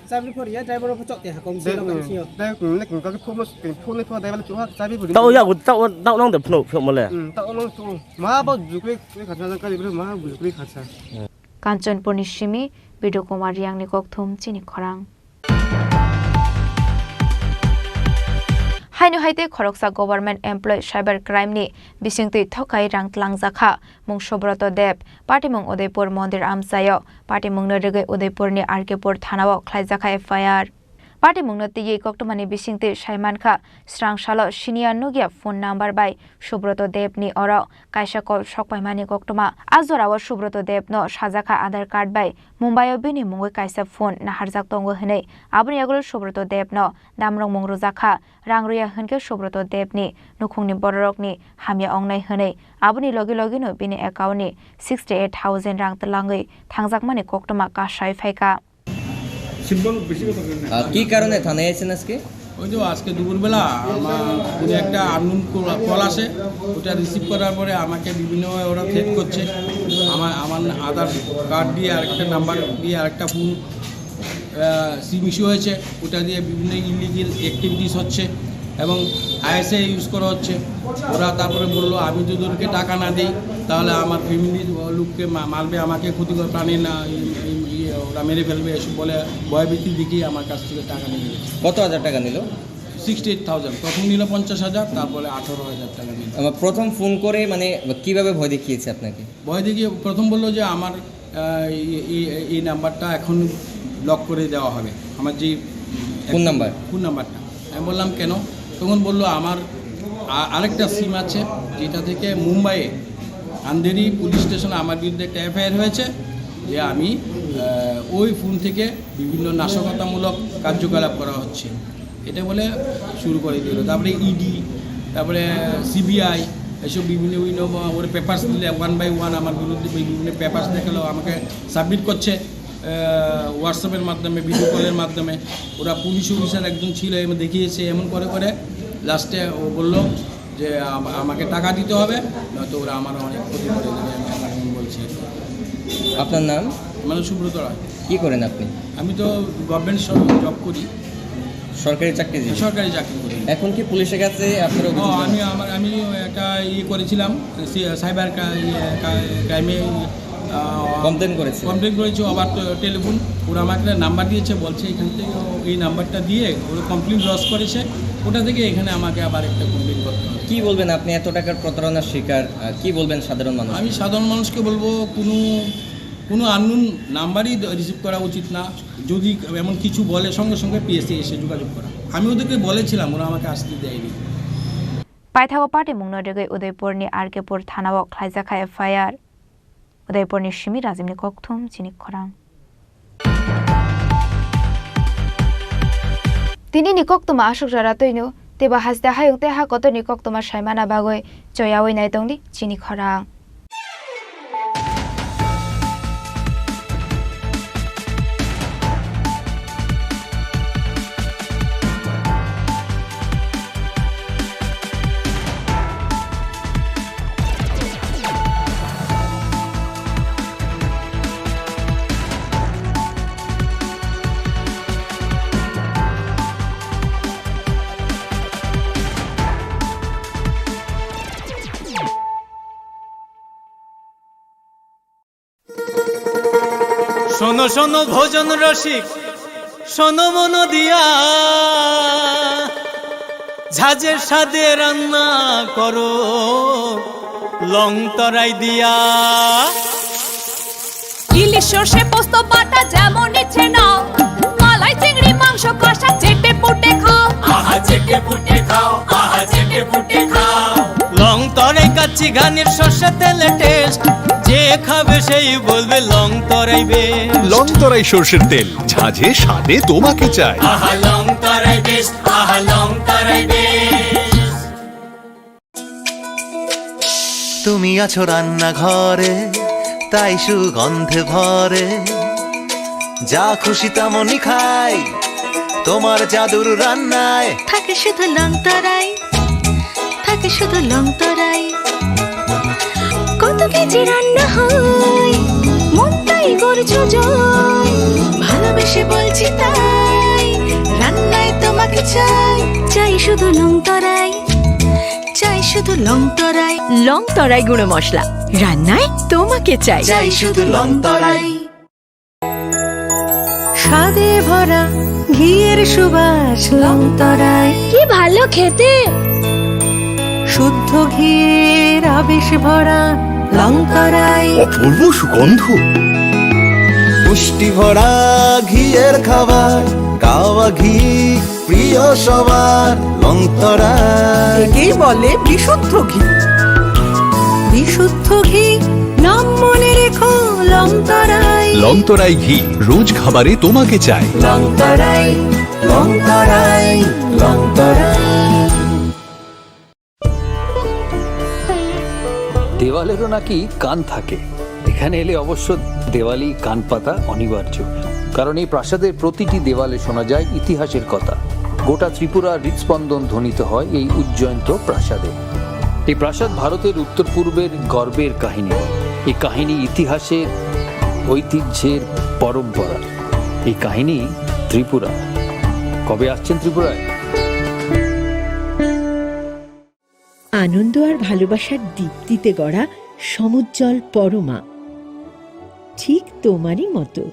Chabi phori ya, driver pho chok te ha kong se lo kan sio. Dai kung le kung ka phone, phone pho dai bala chuha chabi phori. Tao ya, tao, tao nang de phone, phone mo le. Hmm, tao nang tu. Ma ba jukre, kre khatsa, kali bre ma jukre khatsa. Kanchanpur ni simi, Bidu Kumar Yang ni kok thum chini khorang. Haino hai tei khoroksa government employee cyber crime ni bisingtwi thokai rang tlangjakha mung Subroto Deb, patimung Udaipur Mondir amchaio, patimungno rwgwi Udaipur ni R K Pur thanao khlaijakha F I R. Patimungno twiwi koktwmani bisingtwi saimankha, srangsalo siniya nukya phone number bai Subroto Deb ni oro kaisa call sokpaimani koktwma. A jorao Subroto Deb no sajakha Aadhaar card bai Mumbai o bini mungwi kaisa phone naharjak tongo hwnwi. Aboni yagulo Subroto Deb no damrok mung rwjakha. Rang rwya hwnkhe Subroto Deb ni nukhungni bororokni hamya ongnai hwnwi. Aboni logi logi no bini account ni sixty eight thousand rang twlangwi thangjakmani koktwma kasai phaikha. আহ, কি কারণে থানায় এসেছেন আজকে? ওই তো আজকে দুপুরবেলা আমার ফোনে একটা আননোন কল আসে। ওটা রিসিভ করার পরে আমাকে বিভিন্নভাবে ওরা থ্রেট করছে। আমার, আমার আধার কার্ড দিয়ে আরেকটা নাম্বার দিয়ে আরেকটা ফোন, আহ, সিম ইস্যু হয়েছে। ওটা দিয়ে বিভিন্ন ইলিগেল অ্যাক্টিভিটিস হচ্ছে। এবং আইএসএ ইউজ করা হচ্ছে। ওরা তারপরে বললো, "আমি যদি ওদেরকে টাকা না দিই, তাহলে আমার ফ্যামিলির লোককে মা-, মারবে, আমাকে ক্ষতি করে, প্রাণে না, ই-, ই-, ইয়ে, ওরা মেরে ফেলবে", এসব বলে ভয়ভীতি দেখিয়ে আমার কাছ থেকে টাকা নিয়ে গেছে। কত হাজার টাকা নিল? Sixty eight thousand. প্রথম নিল পঞ্চাশ হাজার, তারপরে আঠারো হাজার টাকা নিল। আহ, প্রথম ফোন করে, মানে, কিভাবে ভয় দেখিয়েছে আপনাকে? ভয় দেখিয়ে প্রথম বললো যে আমার, আহ, এই, এই, এই নাম্বারটা এখন লক করে দেওয়া হবে আমার যে ফোন নাম্বার। ফোন নাম্বারটা। আমি বললাম, "কেন?" তখন বললো, "আমার আ-, আরেকটা সিম আছে, যেটা থেকে মুম্বাইয়ে আন্ধেরি পুলিশ স্টেশনে আমার বিরুদ্ধে একটা এফআইআর হয়েছে, যে আমি, আহ, ওই ফোন থেকে বিভিন্ন নাশকতামূলক কার্যকলাপ করা হচ্ছে।" এটা বলে শুরু করে দিল। তারপরে ইডি, তারপরে সিবিআই, এসব বিভিন্ন বিভিন্ন ওর পেপারস দিলে ওয়ান বাই ওয়ান আমার বিরুদ্ধে বিভিন্ন পেপারস দেখালো, আমাকে সাবমিট করছে। আহ, WhatsApp-এর মাধ্যমে, ভিডিও কলের মাধ্যমে। ওরা পুলিশ অফিসার একজন ছিল, এমন দেখিয়েছে, এমন করে করে লাস্টে ও বলল যে, "আম-, আমাকে টাকা দিতে হবে, নয়তো ওরা আমার অনেক ক্ষতি করে দেবে", আমি এমন এমন বলছি আর কি। আপনার নাম? আমার নাম সুব্রত রায়। কি করেন আপনি? আমি তো গভর্নমেন্ট জব করি। সরকারি চাকরিজীবী? সরকারি চাকরি করি। এখন কি পুলিশের কাছে আপনারা ও, অভিযোগ জানান? আমি আমার, আমি একটা ইয়ে করেছিলাম, সি-, সাইবার ক্রা-, ইয়ে, ক্রা-, ক্রাইমে, আহ, কমপ্লেন করেছিলেন? কমপ্লেন করেছি, আবার তো টেলিফোন, ওরা আমাকে একটা নাম্বার দিয়েছে, বলছে এখান থেকে ও এই নাম্বারটা দিয়ে ওরা কমপ্লেন লজ করেছে, ওটা থেকে এখানে আমাকে আবার একটা কমপ্লেন করতে হবে। কি বলবেন, আপনি এত টাকার প্রতারণার শিকার, আহ, কি বলবেন সাধারণ মানুষ? আমি সাধারণ মানুষকে বলবো, কোনো, কোনো আননোন নাম্বারই দ-, রিসিভ করা উচিত না। যদি এমন কিছু বলে, সঙ্গে সঙ্গে পিএসএ এসে যোগাযোগ করা। আমি ওদেরকে বলেছিলাম, ওরা আমাকে আসতে দেয়নি। Paithao patimungno rigwi Udaipurni R K Pur thanao khlaijak kha F I R. Udaipurni simi Rajibni kokthum chini khorang. Tinini koktwma aswk jora twino, teibo haste hayung tei ha kotorni koktwma saimana bagwi choyaui nai tongdi chini khorang. শোনো শোনো ভোজন রসিক, শোনো মন দিয়া, ঝাঁঝের স্বাদে রান্না করো লং তরাই দিয়া। ইলিশ সর্ষে পোস্ত বাটা যেমন ইচ্ছে নাও, মালাই চিংড়ি মাংস কষা চেটে পুটে খাও। আহা চেটে পুটে খাও, আহা চেটে পুটে খাও। লং তরাই কাচ্চি ঘানির সর্ষে তেলে টেস্ট, যে খাবে সেই বলবে লং তরাই বেস্ট। লং তরাই সর্ষের তেল, ঝাঁঝে স্বাদে তোমাকে চাই। আহা লং তরাই বেস্ট, আহা লং তরাই বেস্ট। তুমি আছো রান্নাঘরে, তাই সুগন্ধে ভরে। যা খুশি তেমনই খাই, তোমার জাদুর রান্নায়। থাকে শুধু লং তরাই, থাকে শুধু লং তরাই। কত কেজি রান্না হয়, মনটাই করছো জয়। ভালোবেসে বলছি তাই, রান্নায় তোমাকে চাই। চাই শুধু লং তরাই, চাই শুধু লং তরাই। লং তরাই গুঁড়ো মশলা, রান্নায় তোমাকে চাই। চাই শুধু লং তরাই। স্বাদে ভরা ঘিয়ের সুবাস লং তরাই। কি ভালো খেতে! শুদ্ধ ঘিয়ের আবেশ ভরা লং তরাই। অপূর্ব সুগন্ধ। পুষ্টি ভরা ঘিয়ের খাবার, গাওয়া ঘি প্রিয় সবার, লং তরাই। একেই বলে বিশুদ্ধ ঘি। বিশুদ্ধ ঘি, নাম মনে রেখো, লং তরাই। লং তরাই ঘি, রোজ খাবারে তোমাকে চাই। লং তরাই, লং তরাই, লং তরাই। দেওয়ালেরও নাকি কান থাকে। এখানে এলে অবশ্য দেওয়ালি কান পাতা অনিবার্য, কারণ এই প্রাসাদের প্রতিটি দেওয়ালে শোনা যায় ইতিহাসের কথা। গোটা ত্রিপুরার হৃদস্পন্দন ধ্বনিত হয় এই উজ্জয়ন্ত প্রাসাদে। এই প্রাসাদ ভারতের উত্তর পূর্বের গর্বের কাহিনী। এই কাহিনী ইতিহাসের, ঐতিহ্যের পরম্পরা। এই কাহিনী ত্রিপুরা। কবে আসছেন ত্রিপুরায়? আনন্দ আর ভালোবাসার দীপ্তিতে গড়া সমুজ্জ্বল পরমা, ঠিক তোমারই মতো।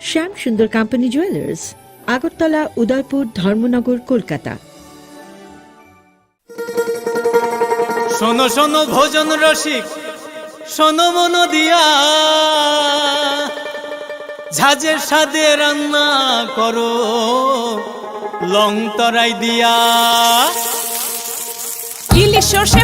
শ্যাম সুন্দর কোম্পানি জুয়েলার্স, আগরতলা, উদয়পুর, ধর্মনগর, কলকাতা। শোনো শোনো ভোজন রসিক, শোনো মন দিয়া। ঝাঁঝের স্বাদে রান্না করো, লং তরাই দিয়া। ইলিশ সর্ষে